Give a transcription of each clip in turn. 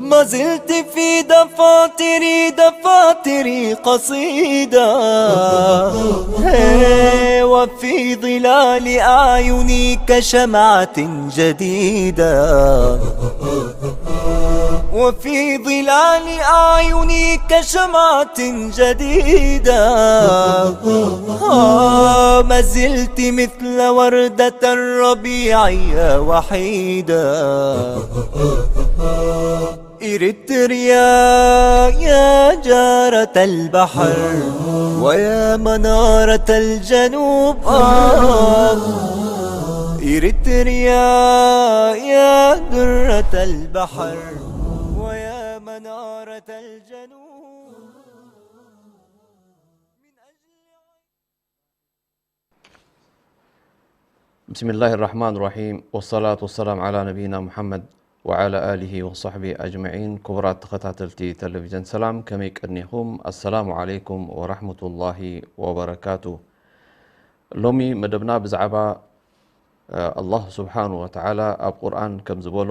ما زلت في دفاتري، دفاتري قصيدة. وفي ظلال أعيني كشمعة جديدة. وفي ظلال أعيني كشمعة جديدة. آه، ما زلت مثل وردة الربيع يا وحيدة. إريتريا يا جارة البحر ويا منارة الجنوب. آه، إريتريا يا درة البحر ويا منارة الجنوب. بسم الله الرحمن الرحيم، والصلاة والسلام على نبينا محمد وعلى آله وصحبه أجمعين. ክቡራት ተኸታተልቲ ቴሌቪዥን ሰላም፣ ከመይ ቀኒኹም? ኣሰላሙ ዓለይኩም ወራህመቱላሂ ወበረካቱ። ሎሚ መደብና ብዛዕባ፣ እ፣ ኣላህ ስብሓኑ ወተዓላ ኣብ ቁርኣን ከም ዝበሎ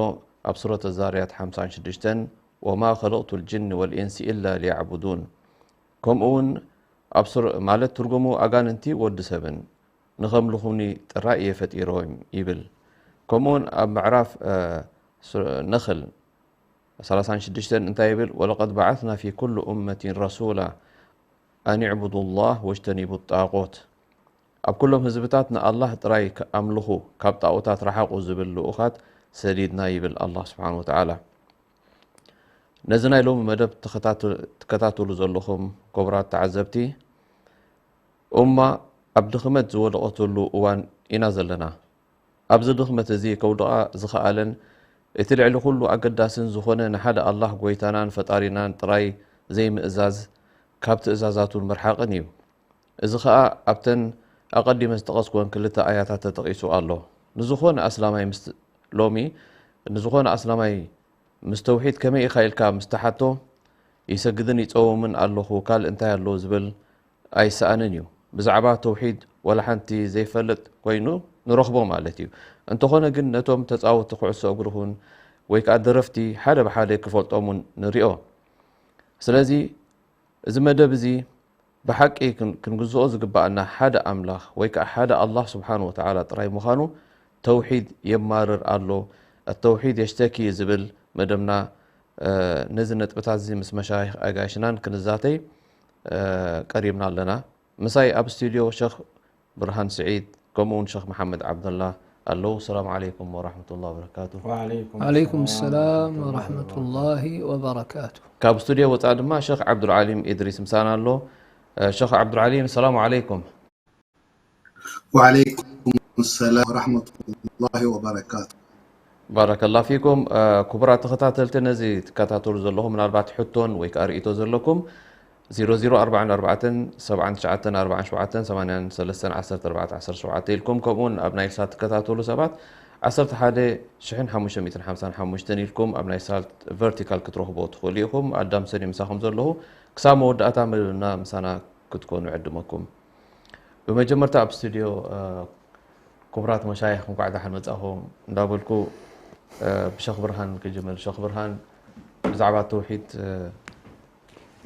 ኣብ ሱረት ዛርያት ሓምሳን ሽዱሽተን፣ "ወማ ኸለቅቱ ልጅን ወልኢንስ ኢላ ሊያዕቡዱን." ከምኡ እውን ኣብ ሱር-፣ ማለት ትርጉሙ ኣጋንንቲ ወዲ ሰብን ንኸምልኹኒ ጥራይ እየ ፈጢሮም ይብል። ከምኡ እውን ኣብ ምዕራፍ፣ እ፣ ሱ-፣ ነኽል ሰላሳን ሽዱሽተን እንታይ ይብል? "ወለቀድ በዓትና ፊ ኩሉ ኡመቲን ረሱላ ኣን ዕቡዱ ላህ ወጅተኒቡ ጣቆት።" ኣብ ኩሎም ህዝብታት ንኣላህ ጥራይ ኣምልኹ፣ ካብ ጣኦታት ረሓቑ ዝብል ልኡኻት ሰዲድና ይብል ኣላህ ስብሓን ወተዓላ። ነዚ ናይ ሎሚ መደብ ተኸታተ-፣ ትከታተሉ ዘለኹም ክቡራት ተዓዘብቲ፣ ኡማ ኣብ ድኽመት ዝወደቐትሉ እዋን ኢና ዘለና። ኣብዚ ድኽመት እዚ ከውድቓ ዝኸኣለን እቲ ልዕሊ ኩሉ ኣገዳስን ዝኾነ ንሓደ ኣላህ ጎይታናን ፈጣሪናን ጥራይ ዘይምእዛዝ፣ ካብ ትእዛዛቱ ምርሓቕን እዩ። እዚ ኸኣ ኣብተን ኣቐዲመ ዝጠቐስኩወን ክልተ ኣያታት ተጠቒሱ ኣሎ። ንዝኾነ ኣስላማይ ምስ፣ ሎሚ ንዝኾነ ኣስላማይ ምስ ተውሒድ ከመይ ኢኻ ኢልካ ምስ ተሓቶ፣ "ይሰግድን ይጸውምን ኣለኹ፣ ካልእ እንታይ ኣሎ?" ዝብል ኣይሰኣንን እዩ። ብዛዕባ ተውሒድ ዋላ ሓንቲ ዘይፈልጥ ኮይኑ ንረኽቦ ማለት እዩ። እንተኾነ ግን ነቶም ተጻወትቲ ኩዕሶ እግሪ ኹን ወይ ከኣ ደረፍቲ ሓደ ብሓደ ክፈልጦም እውን ንሪኦ። ስለዚ እዚ መደብ እዚ ብሓቂ ክን-፣ ክንግዝኦ ዝግባኣና ሓደ ኣምላኽ ወይ ከኣ ሓደ ኣላህ ስብሓን ወተዓላ ጥራይ ምዃኑ ተውሒድ የማርር ኣሎ፣ التوحيد يشتكي ዝብል መደብና፣ እ፣ ነዚ ነጥብታት እዚ ምስ መሻይኽ ኣጋይሽናን ክንዛተይ፣ እ፣ ቀሪብና ኣለና። ምሳይ ኣብ ስቱድዮ ሸኽ ብርሃን ስዒድ፣ ከምኡ እውን ሸኽ መሓመድ ዓብደላ ኣለዉ። ሰላም ዓለይኩም ወራህመቱላሂ ወበረካቱ። ወዓለይኩም ዓለይኩም ሰላም ሰላም ወራህመቱላሂ ወበረካቱ። ካብ ስቱድዮ ወጻኢ ድማ ሸኽ ዓብዱልዓሊም ኢድሪስ ምሳና ኣሎ። እ፣ ሸኽ ዓብዱልዓሊም፣ ሰላም ዓለይኩም። ወዓለይኩም ሰላም ወራህመቱላሂ ወበረካቱ። ባረከላ ፊኩም። እ፣ ክቡራት ተኸታተልቲ፣ ነዚ ትከታተሉ ዘለኹም ምናልባት ሕቶን ወይ ከኣ ርእይቶ ዘለኩም ዜሮ ዜሮ ኣርባዓን ኣርባዕተን ሰብዓን ትሽዓተን ኣርባዓን ሸውዓተን ሰማንያን ሰለስተን ዓሰርተ ኣርባዕተ ዓሰርተ ሸውዓተ ኢልኩም፣ ከምኡውን ኣብ ናይል ሳት ትከታተሉ ሰባት ዓሰርተ ሓደ ሽሕን ሓሙሽተ ሚእትን ሓምሳን ሓሙሽተን ኢልኩም ኣብ ናይል ሳት ቨርቲካል ክትረኽቦ ትኽእሉ ኢኹም። ኣዳም ሰኒ ምሳኹም ዘለኹ። ክሳብ መወዳእታ መደብና ምሳና ክትኮኑ ዕድመኩም። ብመጀመርታ ኣብ ስቱድዮ፣ እ፣ ክቡራት መሻይኽ እንኳዕ ደሓን መጻኹም እንዳበልኩ፣ እ፣ ብሸኽ ብርሃን ክጅምር። ሸኽ ብርሃን፣ ብዛዕባ ተውሒድ፣ እ፣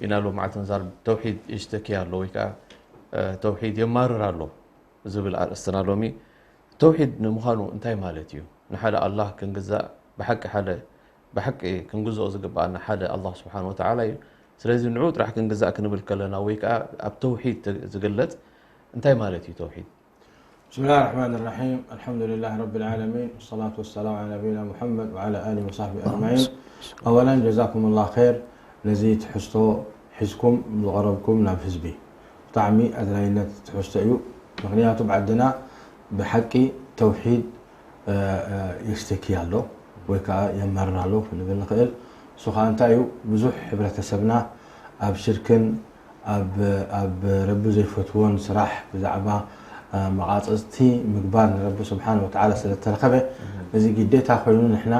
ኢና ሎማዓልቲ ንዛረብ። ተውሒድ ይሽተኪ ኣሎ ወይ ከኣ፣ እ፣ ተውሒድ የማርር ኣሎ ዝብል ኣርእስትና ሎሚ። ተውሒድ ንምዃኑ እንታይ ማለት እዩ? ንሓደ ኣላህ ክንግዛእ፣ ብሓቂ ሓደ፣ ብሓቂ ክንግዝኦ ዝግብኣና ሓደ ኣላህ ስብሓን ወተዓላ እዩ። ስለዚ ንዑ ጥራሕ ክንግዛእ ክንብል ከለና ወይ ከኣ ኣብ ተውሒድ ተ-፣ ዝግለጽ እንታይ ማለት እዩ ተውሒድ? بسم الله الرحمن الرحيم. الحمد لله رب العالمين. والصلاة والسلام على نبينا محمد وعلى آله وصحبه أجمعين. أولا جزاكم الله خير. ነዚ ትሕዝቶ ሒዝኩም ዝቐረብኩም ናብ ህዝቢ ብጣዕሚ ኣድላይነት ትሕዝቶ እዩ። ምኽንያቱ ኣብ ዓድና ብሓቂ ተውሒድ፣ እ፣ እ፣ የሽተኪ ኣሎ ወይ ከዓ የማርር ኣሎ ክንብል ንኽእል። እሱ ከዓ እንታይ እዩ? ብዙሕ ሕብረተሰብና ኣብ ሽርክን ኣብ፣ ኣብ ረቢ ዘይፈትዎን ስራሕ ብዛዕባ፣ እ፣ መቓጽጽቲ ምግባር ንረቢ ስብሓን ወተዓላ ስለ እተረኸበ፣ እዚ ግዴታ ኮይኑ ንሕና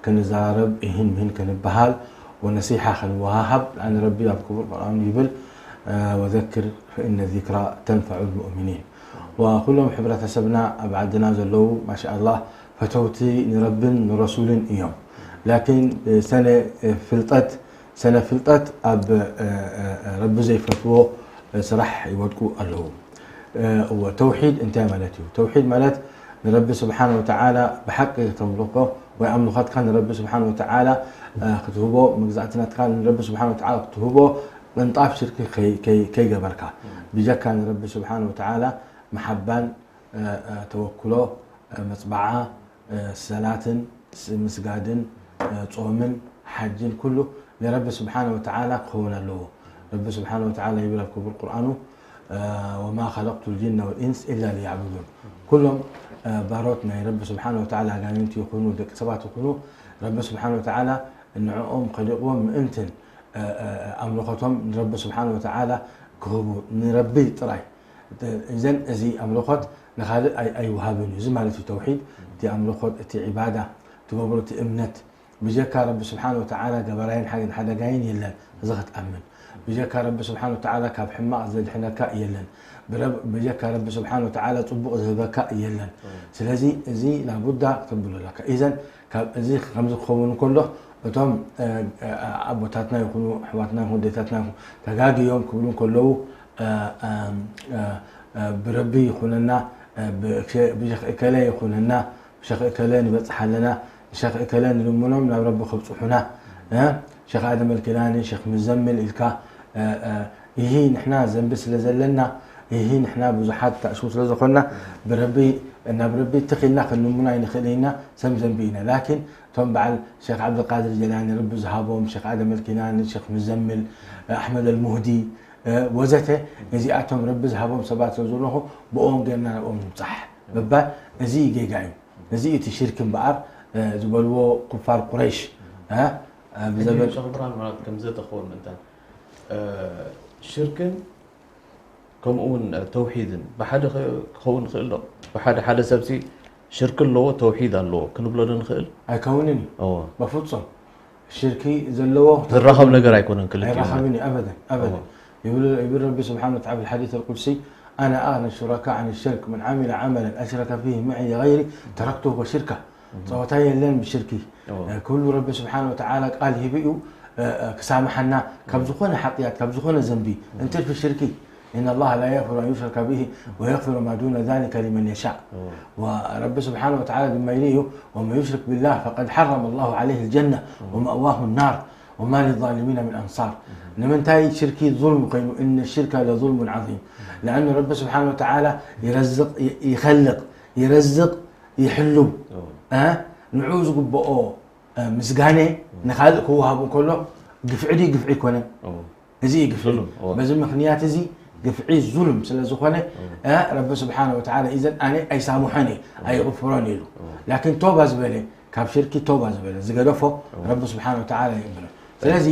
ክንዘራረብ፣ እሂን ምሂን ክንበሃል ወነሲሓ ክንወሃሃብ፣ ንረቢ ኣብ ክቡር ቁርኣኑ ይብል፣ እ፣ "ወዘክር ፈኢነ ዚክራ ተንፈዑ ልሙእሚኒን።" ወኩሎም ሕብረተሰብና ኣብ ዓድና ዘለዉ፣ ማሻኣላህ፣ ፈተውቲ ንረብን ንረሱልን እዮም። ላኪን ሰነ ፍልጠት ሰነ ፍልጠት ኣብ ረቢ ዘይፈትዎ ስራሕ ይወድቁ ኣለዉ። እወ፣ ተውሒድ እንታይ ማለት እዩ? ተውሒድ ማለት ንረቢ ስብሓን ወተዓላ ብሓቂ ክተምልኾ ወይ ኣምልኾትካ ንረቢ ስብሓን ወተዓላ ክትህቦ፣ መግዛእትነትካ ንረቢ ስብሓን ወተዓላ ክትህቦ፣ ቅንጣብ ሽርኪ ከይገበርካ ብጀካ ንረቢ ስብሓን ወተዓላ መሓባን ተወክሎ፣ መጽባዓ፣ ሰላትን፣ ምስጋድን፣ ጾምን፣ ሓጅን ኩሉ ንረቢ ስብሓነ ወተዓላ ክኸውን ኣለዎ። ረቢ ስብሓነ ወተዓላ ይብል ኣብ ክቡር ቁርኣኑ፣ "ወማ ኸለቅቱ ልጅነ ወልኢንስ ኢላ ሊያዕቡዱን።" ኩሎም ባሮት ናይ ረቢ ስብሓነ ወተዓላ ኣጋንንቲ ይኹኑ ደቂ ሰባት ይኹኑ ረቢ ስብሓነ ወተዓላ ንዕኦም ኸሊቕዎም ምእንትን ኣምልኾቶም ንረቢ ስብሓነ ወተዓላ ክህቡ ንረቢ ጥራይ። እዘን እዚ ኣምልኾት ንኻልእ ኣይ- ኣይወሃብን እዩ። እዚ ማለት እዩ ተውሒድ። እቲ ኣምልኾት፣ እቲ ዒባዳ ትገብሮ፣ እቲ እምነት ብጀካ ረቢ ስብሓነ ወተዓላ ገበራይን ሓ- ሓደጋይን የለን። እዚ ክትኣምን ብጀካ ረቢ ስብሓነ ወተዓላ ካብ ሕማቕ ዘድሕነካ የለን። ብረብ- ብጀካ ረቢ ስብሓነ ወተዓላ ጽቡቕ ዝህበካ የለን። ስለዚ እዚ ላቡዳ ክተብሎ ኣለካ። ኢዘን ካብ እዚ ከምዚ ክኸውን ከሎ እቶም ኣቦታትና ይኹኑ ኣሕዋትና ይኹኑ ደታትና ይኹኑ ተጋግዮም ክብሉ ከለዉ ብረቢ ይኹነና ብሸኽ እከለ ይኹነና ብሸኽ እከለ ንበፅሕ ኣለና ንሸኽ እከለ ንልምኖም ናብ ረቢ ከብፅሑና ሸኽ ኣደም ኣልኪላኒ ሸኽ ምዘምል ኢልካ ይሂ ንሕና ዘንቢ ስለ ዘለና ይሂ ንሕና ብዙሓት ታእሽሙ ስለ ዝኾንና ብረቢ ናብ ረቢ ትኺልና ክንልምኖ ኣይንኽእል ኢና ሰብ ዘንቢ ኢና ላኪን እቶም በዓል ሸኽ ዓብድልቃድር ጀላኒ ረቢ ዝሃቦም ሸኽ ኣደም ኣልኪናኒ ሸኽ ምዘምል ኣሕመድ ኣልሙህዲ ወዘተ ነዚኣቶም ረቢ ዝሃቦም ሰባት ስለ ዘለኹ ብኦም ገርና ናብኦም ንብፃሕ ምባል እዚ ጌጋ እዩ እዚ እቲ ሽርክ እምበኣር ዝበልዎ ኩፋር ቁረይሽ ብዘበን ሸኽ ብርሃን ማለት ከም ዘተኸውን ምእንታን ሽርክን ከምኡ እውን ተውሒድን ብሓደ ክኸውን ይኽእል ዶ? ብሓደ ሓደ ሰብሲ ሽርክ ኣለዎ ተውሒድ ኣለዎ ክንብሎ ዶ ንኽእል? ኣይከውንን እዩ። እዎ። በፍጹም ሽርኪ ዘለዎ ዝራኸብ ነገር ኣይኮነን ክልቲኡ ማለት። ኣይራኸብን እዩ ኣበደን ኣበደን። እዎ። ይብል ይብል ረቢ ስብሓነ ወተዓላ في الحديث القدسي أنا أغنى الشركاء عن الشرك من عمل عملا أشرك فيه معي غيري تركته وشركه። ጸወታ የለን ብሽርኪ። እዎ። ኩሉ ረቢ ስብሓነ ወተዓላ ቃል ሂቡ እዩ ክሳምሓና ካብ ዝኾነ ሓጥያት ካብ ዝኾነ ዘንቢ እንትርፊ ሽርኪ إن الله لا يغفر أن يشرك به ويغفر ما دون ذلك لمن يشاء. ረቢ ስብሓነ ወተዓላ ድማ ኢሉ እዩ ومن يشرك بالله فقد حرم الله عليه الجنة ومأواه النار وما للظالمين من أنصار. ንምንታይ ሽርኪ ظلم ኮይኑ إن الشرك لظلم عظيم. لأنه ረቢ ስብሓነ ወተዓላ ይረዝቕ ይኸልቕ ይረዝቕ ይሕሉ ንዑ ዝግብኦ ምስጋነ ንኻልእ ክወሃቡ ከሎ ግፍዒ ድዩ ግፍዒ ኣይኮነን? እዚ እዩ ግፍዒ። በዚ ምኽንያት እዚ ግፍዒ ዙሉም ስለ ዝኾነ ረቢ ስብሓነ ወተዓላ ኢዘን ኣነ ኣይሳምሖን እየ ኣይቕፍሮን ኢሉ። ላኪን ቶባ ዝበለ ካብ ሽርኪ ቶባ ዝበለ ዝገደፎ ረቢ ስብሓነ ወተዓላ ይቕበሎ። ስለዚ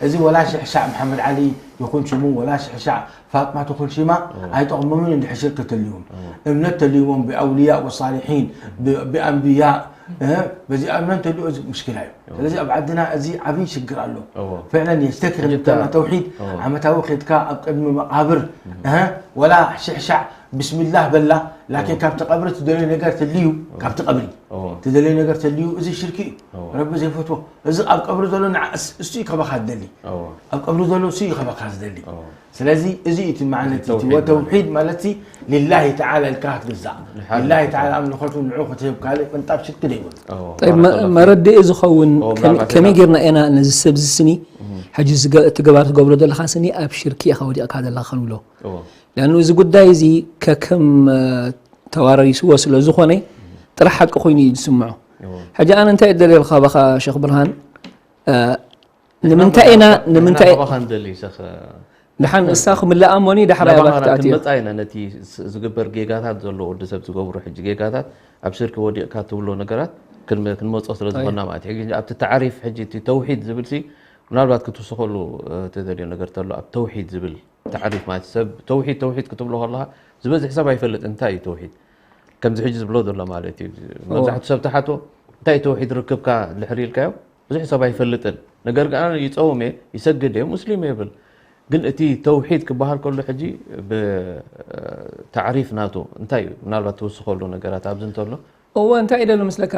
እዚ ወላ ሽሕሻዕ መሓመድ ዓሊ ይኹን ሽሙ ወላ ሽሕሻዕ ፋጥማ ትኹን ሽማ ኣይጠቕሞምን እንድሕር ሽርክ ተልይዎም። እምነት ተልይዎም ብኣውልያእ ወሳሊሒን ብኣንብያእ በዚኣ እምነት ተልዮ እዚ ሙሽኪላ እዩ። ስለዚ ኣብ ዓድና እዚ ዓብዪ ሽግር ኣሎ። ፍዕለን የሽተኪ ክንብተና ተውሒድ ዓመታዊ ኬድካ ኣብ ቅድሚ መቃብር ወላ ሽሕሻዕ ብስሚላህ በላ ላኪን ካብቲ ቀብሪ ትደልዮ ነገር ተልዩ ካብቲ ቀብሪ ትደልዮ ነገር ተልዩ እዚ ሽርኪ እዩ። ረቢ ዘይፈትዎ እዚ ኣብ ቀብሪ ዘሎ ንዓ እሱ እዩ ከበካ ዝደሊ ኣብ ቀብሪ ዘሎ እሱ እዩ ከበካ ዝደሊ ስለዚ እዚ እቲ ማዕነት እቲ ወተውሒድ ማለት ሊላሂ ተዓላ ኢልካ ክትግዛእ ሊላሂ ተዓላ ኣምልኾቱ ንዑ ክትህብ ካልእ ቅንጣብ ሽርኪ ዘይብሉ። ጠይብ መረድኢ ዝኸውን ከመይ ጌርና ኢና ነዚ ሰብ እዚ ስኒ ሕጂ እቲ ገባር ትገብሮ ዘለኻ ስኒ ኣብ ሽርኪ ኢኻ ወዲቕካ ዘለኻ ክንብሎ ሊኣኑ እዚ ጉዳይ እዚ ከከም ተዋራሪስዎ ስለ ዝኾነ ጥራሕ ሓቂ ኮይኑ እዩ ዝስምዖ። ሕጂ ኣነ እንታይ እደልየልካ ባኻ ሸኽ ብርሃን ንምንታይ ኢና ንምንታይ ንሕና ካባኻ ንደሊ ሸኽ ድሓን እሳ ክምልኣ እሞኒ ዳሕራይ ናባኻ ኣባኪ ትኣትዮ። ክንመጻ ኢና ነቲ ስ- ዝግበር ጌጋታት ዘሎ ወዲ ሰብ ዝገብሮ ሕጂ ጌጋታት ኣብ ሽርኪ ወዲቕካ ትብሎ ነገራት ክንመ- ክንመጾ ስለ ዝኾንና ማለት እዩ። ሕጂ ኣብቲ ታዕሪፍ ሕጂ እቲ ተውሒድ ዝብል ሲ ምናልባት ክትውስኸሉ እ፣ ትደልዮ ነገር ተሎ ኣብ ተውሒድ ዝብል ታዕሪፍ ማለት ሰብ ተውሒድ ተውሒድ ክትብሎ ከለኻ ዝበዝሕ ሰብ ኣይፈልጥ እንታይ እዩ ተውሒድ ከምዚ ሕጂ ዝብሎ ዘሎ ማለት እዩ መብዛሕቱ ሰብ ተሓቶ እንታይ እዩ ተውሒድ ርክብካ ድሕሪ ኢልካዮ ብዙሕ ሰብ ኣይፈልጥን ነገር ግን ኣነ ይፀውም እየ ይሰግድ እየ ሙስሊም እየ ይብል ግን እቲ ተውሒድ ክበሃል ከሎ ሕጂ ብታዕሪፍ ናቱ እንታይ እዩ ምናልባት ትውስኸሉ ነገራት ኣብዚ እንተሎ እወ፣ እንታይ ኢለ ኣሎ መስለካ፣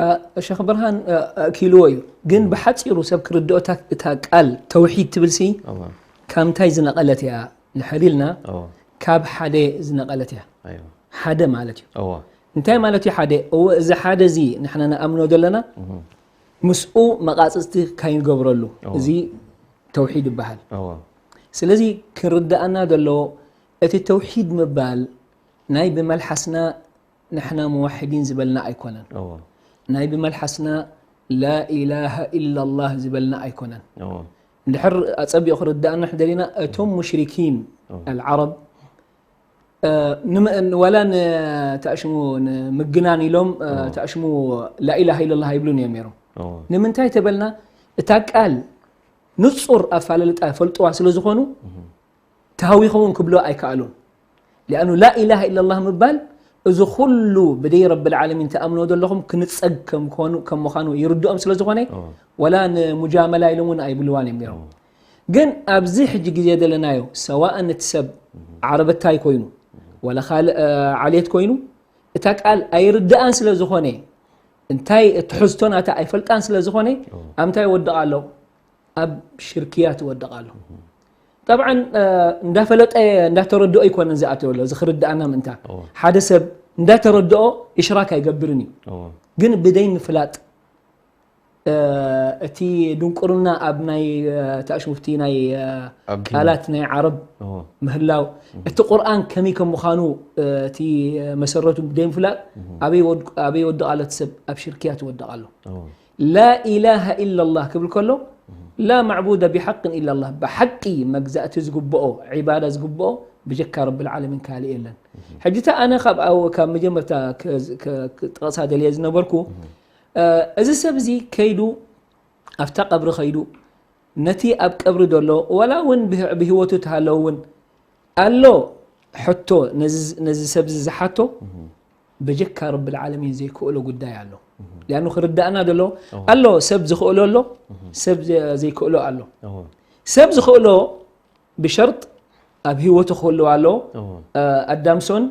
ሸኽ ብርሃን፣ እ፣ ኣእኪልዎ እዩ። ግን ብሓጺሩ ሰብ ክርድኦ፣ እታ፣ እታ ቃል ተውሒድ ትብልሲ፣ እወ። ካብ ምንታይ ዝነቐለት እያ እንድሕር ኢልና፣ እወ። ካብ ሓደ ዝነቐለት እያ። ኣይዋ። ሓደ ማለት እዩ። እወ። እንታይ ማለት እዩ ሓደ? እወ፣ እዚ ሓደ እዚ ንሕና ንኣምኖ ዘለና፣ እህ። ምስኡ መቓጽጽቲ ካይንገብረሉ። እወ። እዚ ተውሒድ ይበሃል። እወ። ስለዚ ክርድኣና ዘለዎ፣ እቲ ተውሒድ ምባል ናይ ብመልሓስና ንሕና ሙዋሕዲን ዝበልና ኣይኮነን። እወ። ናይ ብመልሓስና ላኢላሃ ኢላላህ ዝበልና ኣይኮነን። እወ። እንድሕር ኣጸቢቑ ክርድኣና ደሊና፣ እቶም ሙሽሪኪን እወ። ኣልዓረብ፣ እ፣ ንመ-፣ ዋላ ንተኣሽሙ ንምግናን ኢሎም፣ እ፣ እወ። ተኣሽሙ ላኢላሃ ኢላላህ ኣይብሉን እዮም ነይሮም። እወ። ንምንታይ ተበልና፣ እታ ቃል ንጹር ኣፋለልጣ ፈልጥዋ ስለ ዝኾኑ፣ እህ። ተሃዊኾም እውን ክብሎ ኣይከኣሉን። ሊኣኑ ላኢላሃ ኢላላህ ምባል፣ እዚ ኩሉ ብደይ ረብል ዓለሚን ትኣምኖ ዘለኹም ክንጸግ ከም ምዃኑ፣ ከም ምዃኑ ይርድኦም ስለ ዝኾነ፣ እወ። ወላ ንሙጃመላ ኢሎም እውን ኣይብልዋን እዮም ነይሮም። እወ። ግን ኣብዚ ሕጂ ግዜ ዘለናዮ፣ ሰዋእን እቲ ሰብ እህ። ዓረበታይ ኮይኑ፣ ወላ ካልእ፣ እ፣ ዓሌት ኮይኑ፣ እታ ቃል ኣይርድኣን ስለ ዝኾነ፣ እንታይ ትሕዝቶ ናታ ኣይፈልጣን ስለ ዝኾነ፣ እወ። ኣብ ምንታይ ይወድቕ ኣሎ? ኣብ ሽርክያት ይወድቕ ኣሎ። እህ። ጠብዓን፣ እ፣ እንዳፈለጠ፣ እንዳተረድኦ ኣይኮነን ዝኣተወ ኣሎ፣ እዚ ክርድኣና ምእንታ። እወ። ሓደ ሰብ እንዳተረድኦ እሽራክ ኣይገብርን እዩ። እወ። ግን ብደይ ምፍላጥ፣ እ፣ እቲ ድንቁርና ኣብ ናይ፣ እ፣ ተኣሽሙፍቲ ናይ፣ እ፣ ኣብ ዲን። ቃላት ናይ ዓረብ እወ። ምህላው፣ እህ። እቲ ቁርኣን ከመይ ከም ምዃኑ፣ እ፣ እቲ መሰረቱ ብደይ ምፍላጥ፣ እህ። ኣበይ ወድ-፣ ኣበይ ይወድቕ ኣሎ እቲ ሰብ? ኣብ ሽርክያት ይወድቕ ኣሎ። እወ። ላኢላሃ ኢላላህ ክብል ከሎ፣ እህ። ላ ማዕቡደ ቢሓቅን ኢላላህ፣ ብሓቂ መግዛእቲ ዝግብኦ፣ ዒባዳ ዝግብኦ፣ ብጀካ ረብል ዓለሚን ካልእ የለን። እህ። ሕጂ እታ ኣነ ካብ ኣው-፣ ካብ መጀመርታ ከ-፣ ከ-፣ ክጠቕሳ ደልየ ዝነበርኩ፣ እህ። እ፣ እዚ ሰብ እዚ ከይዱ፣ ኣብታ ቀብሪ ከይዱ፣ ነቲ ኣብ ቀብሪ ዘሎ፣ ዋላ እውን ብህ-፣ ብህይወቱ ተሃለወ እውን፣ ኣሎ ሕቶ፣ ነዚ፣ ነዚ ሰብ እዚ ዝሓቶ፣ እህ። በጀካ ረብል ዓለሚን ዘይክእሎ ጉዳይ ኣሎ። እህ። ሊኣኑ ክርዳእና ዘሎ፣ እወ። ኣሎ ሰብ ዝኽእሎ ኣሎ፣ እህ። ሰብ ዘ-፣ ዘይክእሎ ኣሎ። እወ። ሰብ ዝኽእሎ ብሸርጥ ኣብ ህይወቱ ክህልው ኣሎ። እወ። እ፣ ኣዳምሶን፣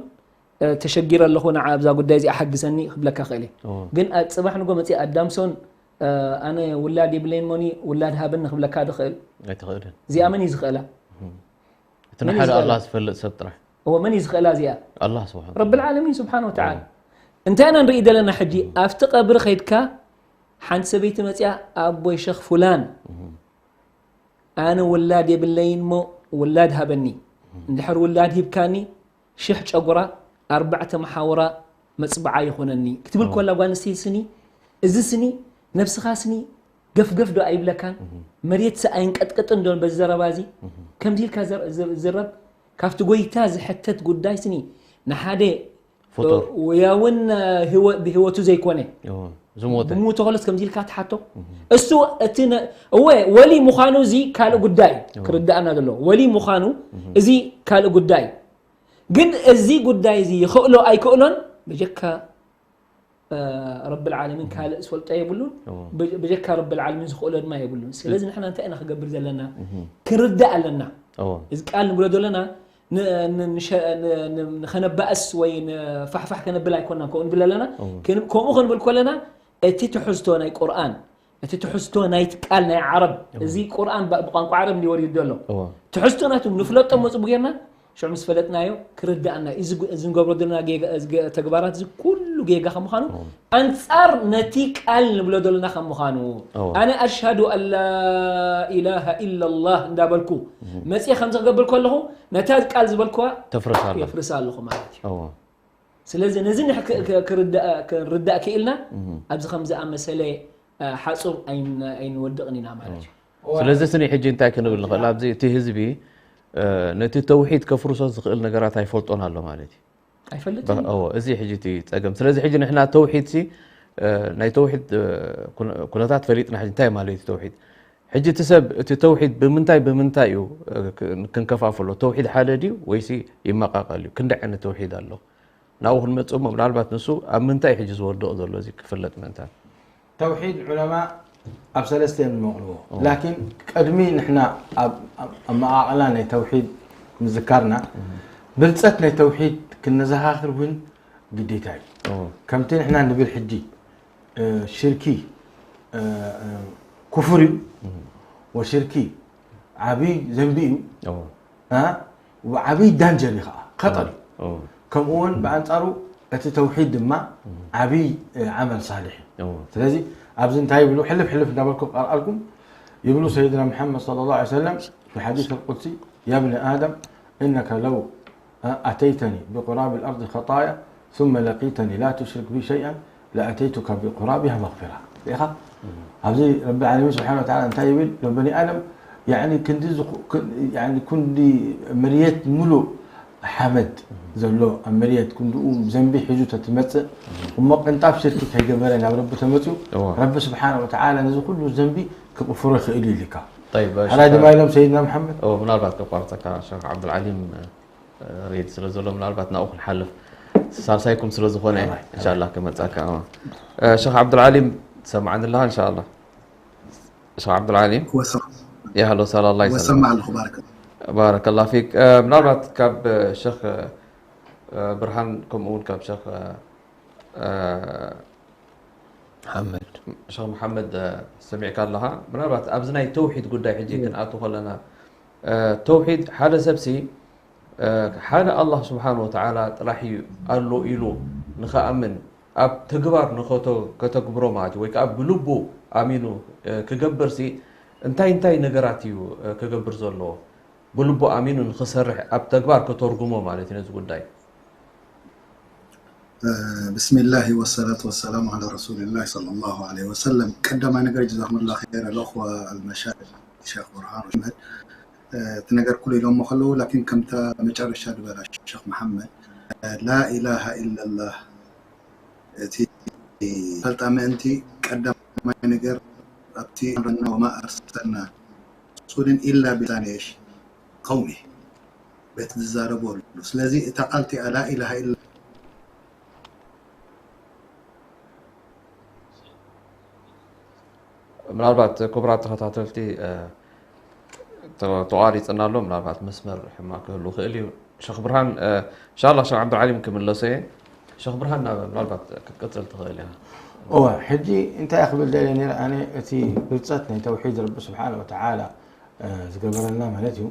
እ፣ ተሸጊረ ኣለኹ፣ ንዓ ኣብዛ ጉዳይ እዚኣ ሓግዘኒ ክብለካ ክእል እየ። እወ። ግን ኣብ ጽባሕ ንጎ መጺእ ኣዳምሶን፣ እ፣ ኣነ ውላድ የብለይን ሞኒ፣ ውላድ ሃበኒ ክብለካ ድኽእል? ኣይትኽእልን። እዚኣ መን እዩ ዝኽእላ? እህ። እቲ መን እዩ ንሓደ ዝኽእላ? ኣላህ ዝፈልጥ ሰብ ጥራሕ። እወ፣ መን እዩ ዝኽእላ እዚኣ? ኣላህ ስብሓን ረብል ዓለሚን ስብሓን ወተዓላ። እወ። እንታይ ኢና ንርኢ ዘለና ሕጂ? እህ። ኣብቲ ቀብሪ ከይድካ፣ ሓንቲ ሰበይቲ መጺኣ፣ ኣቦይ ሸኽ ፉላን፣ እህ። ኣነ ውላድ የብለይን እሞ ውላድ ሃበኒ። እህ። እንድሕር ውላድ ሂብካኒ፣ ሽሕ ጨጉራ፣ ኣርባዕተ መሓውራ መጽብዓ ይኹነኒ ክትብል እወ። ኮላ ጓል ኣንስተይቲ ስኒ፣ እዚ ስኒ፣ ነብስኻ ስኒ፣ ገፍገፍ ዶ ኣይብለካን? እህ። መሬት ሲ ኣይንቀጥቅጥን ዶ በዚ ዘረባ እዚ? እህ። ከምዚ ኢልካ ዘር-፣ ዘ-፣ ዝረብ፣ ካብቲ ጎይታ ዝሕተት ጉዳይ ስኒ፣ ንሓደ ፍጡር። ወያውን ህይወ-፣ ብህይወቱ ዘይኮነ፣ እወ፣ ዝሞተ። ብሞተ ከሎስ ከምዚ ኢልካ ትሓቶ? እህ። እሱ እቲ ነ-፣ እወ፣ ወሊ ምዃኑ እዚ ካልእ ጉዳይ እወ። ክርድኣና ዘለዎ። ወሊ ምዃኑ እህ። እዚ ካልእ ጉዳይ። ግን እዚ ጉዳይ እዚ ይኽእሎ ኣይክእሎን ብጀካ፣ እ፣ ረብል ዓለሚን እህ። ካልእ ዝፈልጦ የብሉን። እወ። ብ-፣ ብጀካ ረብል ዓለሚን ዝኽእሎ ድማ የብሉን። ስለዚ ንሕና እንታይ ኢና ክገብር ዘለና? እህ። ክንርዳእ ኣለና። እወ። እዚ ቃል ንብሎ ዘለና ን-፣ ን-፣ ንሸ-፣ ን-፣ ን-፣ ንኸነባእስ ወይ ንፋሕፋሕ ከነብል ኣይኮናን ከምኡ ንብል ኣለና። እወ። ክን-፣ ከምኡ ክንብል ከለና እቲ ትሕዝቶ ናይ ቁርኣን፣ እቲ ትሕዝቶ ናይቲ ቃል ናይ ዓረብ፣ እወ። እዚ ቁርኣን ብ-፣ ብቋንቋ ዓረብ እንዲ ወሪዱ ዘሎ። እወ። ትሕዝቶ ናቱ ንፍለጦ እሞ ጽቡቕ ጌርና፣ ሽዑ ምስ ፈለጥናዮ ክርድኣና እዩ። እዚ ግ-፣ እዚ ንገብሮ ዘለና ጌጋ፣ እዚ ገ-፣ ተግባራት እዚ ኩሉ ጌጋ ከም ምዃኑ እወ። ኣንጻር ነቲ ቃል ንብሎ ዘለና ከም ምዃኑ። እወ። ኣነ ኣሽሃዱ ኣን ላ ኢላሃ ኢላላህ እንዳበልኩ እህ። መጽየ ከምዚ ክገብር ከለኹ ነታ ቃል ዝበልኩዋ ተፍርሳ ኣለኻ። የፍርሳ ኣለኹ ማለት እዩ። እወ። ስለዚ ነዚ ንሕ-፣ ክ-፣ ክ-፣ ክርዳእ፣ ክንርዳእ ክኢልና እህ። ኣብዚ ከም ዝኣመሰለ፣ እ፣ ሓጹር ኣይን-፣ ኣይንወድቕን ኢና ማለት እዩ። እወ። ስለዚ ስኒ ሕጂ እንታይ ክንብል ንኽእል? ኣብዚ እቲ ህዝቢ፣ እ፣ ነቲ ተውሒድ ከፍርሶ ዝኽእል ነገራት ኣይፈልጦን ኣሎ ማለት እዩ። ኣይፈልጥን ባ-፣ እዩ። እወ፣ እዚ ሕጂ እቲ ጸገም። ስለዚ ሕጂ ንሕና ተውሒድሲ፣ እ፣ ናይ ተውሒድ፣ እ፣ ኩነ-፣ ኩነታት ፈሊጥና ሕጂ እንታይ ማለት እዩ ተውሒድ? ሕጂ እቲ ሰብ እቲ ተውሒድ ብምንታይ ብምንታይ እዩ፣ እ፣ ክ-፣ ክንከፋፍሎ? ተውሒድ ሓደ ድዩ ወይሲ ይመቃቀል እዩ? ክንደይ ዓይነት ተውሒድ ኣሎ? ናብኡ ክንመጽእ እሞ ምናልባት ንሱ ኣብ ምንታይ እዩ ሕጂ ዝወድቕ ዘሎ እዚ ክፍለጥ ምእንታን። ተውሒድ ዑለማ ኣብ ሰለስተ እዮም ዝመቕልዎ። እወ። ላኪን ቅድሚ ንሕና ኣብ፣ ኣብ፣ ኣብ መቓቕላ ናይ ተውሒድ ምዝካርና፣ እህ። ብልጸት ናይ ተውሒድ ክነዘኻኽር እውን ግዴታ እዩ። ከምቲ ንሕና ንብል ሕጂ ሽርኪ ኩፍር እዩ። ወሽርኪ ዓብይ ዘንቢ እዩ። ዓብይ ዳንጀር እዩ ከዓ፣ ከጠር እዩ። ከምኡ እውን ብኣንፃሩ እቲ ተውሒድ ድማ ዓብይ ዓመል ሳልሕ እዩ። ስለዚ ኣብዚ እንታይ ይብሉ? ሕልፍ ሕልፍ እንዳበልኩም ቀርኣልኩም ይብሉ ሰይድና ሙሓመድ صلى الله عليه وسلم في الحديث القدسي: يا ابن آدم إنك لو أتيتني بقراب الأرض خطايا ثم لقيتني لا تشرك بي شيئا لأتيتك بقرابها مغفرة. ርኢኻ? ኣብዚ ረቢ ዓለሚን ስብሓን ወተዓላ እንታይ ይብል? ንበኒ ኣደም ያዕኒ ክንዲ ዝኹ-፣ ክን-፣ ያዕኒ ክንዲ መርየት ሙሉእ ሓመድ ዘሎ ኣብ መርየት ክንድኡ ዘንቢ ሒዙ ተትመጽእ እሞ ቅንጣብ ሽርኪ ከይገበረ ናብ ረቢ ተመጽኡ እዋ። ረቢ ስብሓን ወተዓላ ነዚ ኩሉ ዘንቢ ክቕፍሮ ይኽእል እዩ ኢልካ። طيب፣ ሕራይ ድማ ኢሎም ሰይድና መሓመድ ምናልባት ከቋርፀካ ሸክ ዓብዱልዓሊም ሬድ ስለ ዘሎ ምናልባት ናብኡ ክንሓልፍ ሳልሳይኩም ስለ ዝኾነ እንሻላ ክመፃካ ሸክ ዓብዱልዓሊም ትሰማዓኒ ኣለኻ እንሻላ ሸክ ዓብዱልዓሊም ያህሎ ሰላላ ይሰማዕ ኣለኹ። ባረከላ ፊክ። ምናልባት ካብ ሸክ ብርሃን ከምኡ እውን ካብ ሸክ ሓመድ ሸክ መሓመድ ሰሚዕካ ኣለኻ። ምናልባት ኣብዚ ናይ ተውሒድ ጉዳይ ሕጂ ክንኣቱ ከለና ተውሒድ ሓደ ሰብሲ ሓደ ኣላህ ስብሓን ወተዓላ ጥራሕ እዩ ኣሎ ኢሉ ንኸኣምን ኣብ ተግባር ንኸተግብሮ ማለት እዩ ወይ ከዓ ብልቡ ኣሚኑ ክገብር ሲ እንታይ እንታይ ነገራት እዩ ክገብር ዘለዎ? ብልቡ ኣሚኑ ንኽሰርሕ ኣብ ተግባር ከተርጉሞ ማለት እዩ ነዚ ጉዳይ። ብስሚላሂ ወሰላቱ ወሰላሙ ዓላ ረሱሊላሂ ሰለላሁ ዓለይሂ ወሰለም። ቀዳማይ ነገር ጀዛኩሙላህ ኸይር ኣልእኽዋ ኣልመሻይኽ ሸኽ ቡርሃን መሐመድ እቲ ነገር ኩሉ ኢሎሞ ከለዉ ላኪን ከምታ መጨረሻ ዝበላ ሸኽ መሐመድ ላኢላሃ ኢለላህ እቲ ፈልጣ ምእንቲ ቀዳማይ ነገር ኣብቲ ኣምረና ወማ ኣርሰልና ረሱልን ኢላ ቢሊሳኒ ቀውሚ በቲ ዝዛረቦ ኣሉ ስለዚ እታ ቃል እቲኣ ላኢላሃ ኢላ ምናልባት ክቡራት ተኸታተልቲ ተቋሪፅና ኣሎ ምናልባት መስመር ሕማቅ ክህሉ ክእል እዩ ሸክ ብርሃን እንሻላ ሸክ ዓብዱልዓሊም ክምለሶ እየ ሸክ ብርሃን ናብ ምናልባት ክትቅፅል ትኽእል እያ እወ ሕጂ እንታይ ክብል ደልየ ነይረ ኣነ እቲ ብልፀት ናይ ተውሒድ ረቢ ስብሓን ወተዓላ ዝገበረልና ማለት እዩ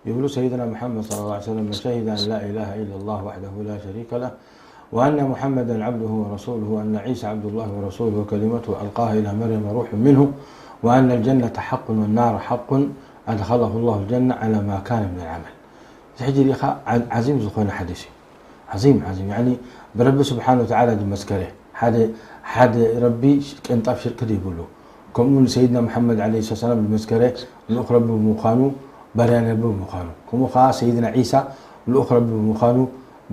يقول سيدنا محمد صلى الله عليه وسلم من شهد أن لا إله إلا الله وحده لا شريك له وأن محمدا عبده ورسوله وأن عيسى عبد الله ورسوله وكلمته ألقاها إلى مريم روح منه وأن الجنة حق والنار حق أدخله الله الجنة على ما كان من العمل. ሕጂ ዲኻ ዓዚም ዝኾነ ሓዲስ እዩ። ዓዚም ዓዚም ያኒ ብረቢ ስብሓን ወተዓላ ዝመስከረ ሓደ ሓደ ረቢ ቅንጣብ ሽርክ ዘይብሉ ከምኡ ንሰይድና መሓመድ ዓለ ሰላም ዝመስከረ ልኡኽ ረቢ ብምዃኑ ባርያ ረቢ ብምዃኑ ከምኡ ከዓ ሰይድና ዒሳ ልኡኽ ረቢ ብምዃኑ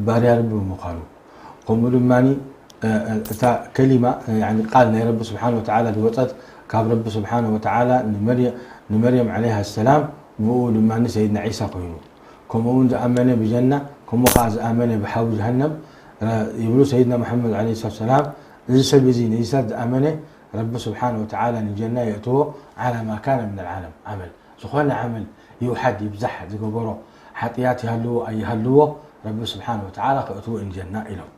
ባርያ ረቢ ብምዃኑ ከምኡ ድማ እታ ከሊማ ቃል ናይ ረቢ ስብሓን ወተዓላ ዝወፀት ካብ ረቢ ስብሓን ወተዓላ ንመርየም ዓለይሃ ሰላም ብኡ ድማ ሰይድና ዒሳ ኮይኑ ከምኡ እውን ዝኣመነ ብጀና ከምኡ ከዓ ዝኣመነ ብሓዊ ጀሃነም ይብሉ ሰይድና መሓመድ ዓለ ሰላም እዚ ሰብ እዚ ነዚ ሰብ ዝኣመነ ረቢ ስብሓን ወተዓላ ንጀና የእትዎ ዓላ ማ ካነ ምን ልዓለም ዓመል ዝኾነ ዓመል ይውሓድ ይብዛሕ ዝገበሮ ሓጥያት ይሃልዎ ኣይሃልዎ ረቢ ስብሓን ወተዓላ ከእትዎ እንጀና ኢሎም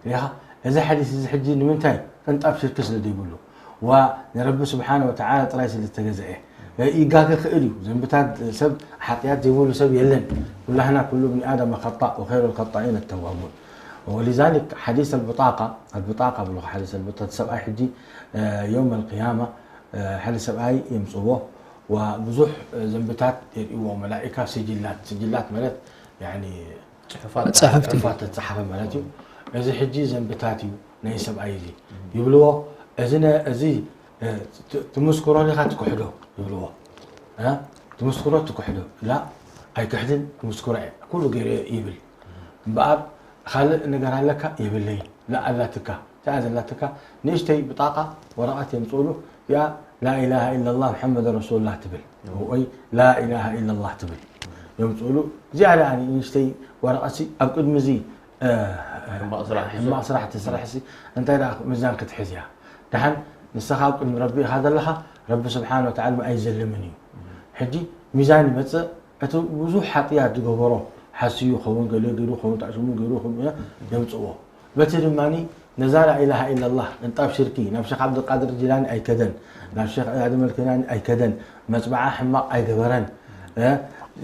ሪኻ እዚ ሓዲስ እዚ ሕጂ ንምንታይ ቅንጣብ ሽርክ ስለ ዘይብሉ ዋ ንረቢ ስብሓን ወተዓላ ጥራይ ስለ ዝተገዘአ ይጋገ ክእል እዩ ዘንብታት ሰብ ሓጥያት ዘይብሉ ሰብ የለን ኩላህና ኩሉ ብኒ ኣደም ከጣእ ወኸይሩ ልከጣኢን ኣተዋቡን ولذلك حديث البطاقة البطاقة ብሎ حديث البطاقة ሰብኣይ ሕጂ يوم القيامة ሓደ ሰብኣይ የምፅዎ ብዙሕ ዘንብታት የርእዎ መላኢካ ስጅላት ስጅላት ማለት ጽሑፋት ተጻሓፈ ማለት እዩ እዚ ሕጂ ዘንብታት እዩ ናይ ሰብኣይ እዚ ይብልዎ እዚ እዚ ትምስክሮ ዲኻ ትክሕዶ ይብልዎ ትምስክሮ ትክሕዶ ላ ኣይክሕድን ትምስክሮ እየ ኩሉ ገይረ ይብል እምበኣር ካልእ ነገር ኣለካ የብለይን ላ ኣላትካ እቲኣ ዘላትካ ንእሽተይ ብጣቃ ወረቐት የምፅእሉ እቲኣ ላኢላሃ ኢላላህ ሙሐመድ ረሱሉላህ ትብል ወይ ላኢላሃ ኢላላህ ትብል የምፅእሉ እዚኣ ደኣ ንእሽተይ ወረቐትሲ ኣብ ቅድሚ እዚ ሕማቕ ስራሕ ትሰርሕሲ እንታይ ደኣ ሚዛን ክትሕዝ እያ ደሓን ንስኻ ኣብ ቅድሚ ረቢ ኢኻ ዘለኻ ረቢ ስብሓን ወተዓላ ኣይዘልምን እዩ ሕጂ ሚዛን ይመፅእ እቲ ብዙሕ ሓጥያት ዝገበሮ ሓስዩ ኸውን ገለ ገይሩ ኸውን ታዕሽሙ ገይሩ የምፅዎ በቲ ድማ ነዛ ላኢላሃ ኢላላህ ቅንጣብ ሽርኪ ናብ ሸኽ ዓብዱልቃድር ጂላኒ ኣይከደን፣ ናብ ሸኽ ኣደም ኣልከናኒ ኣይከደን፣ መፅበዓ ሕማቕ ኣይገበረን፣ እ፣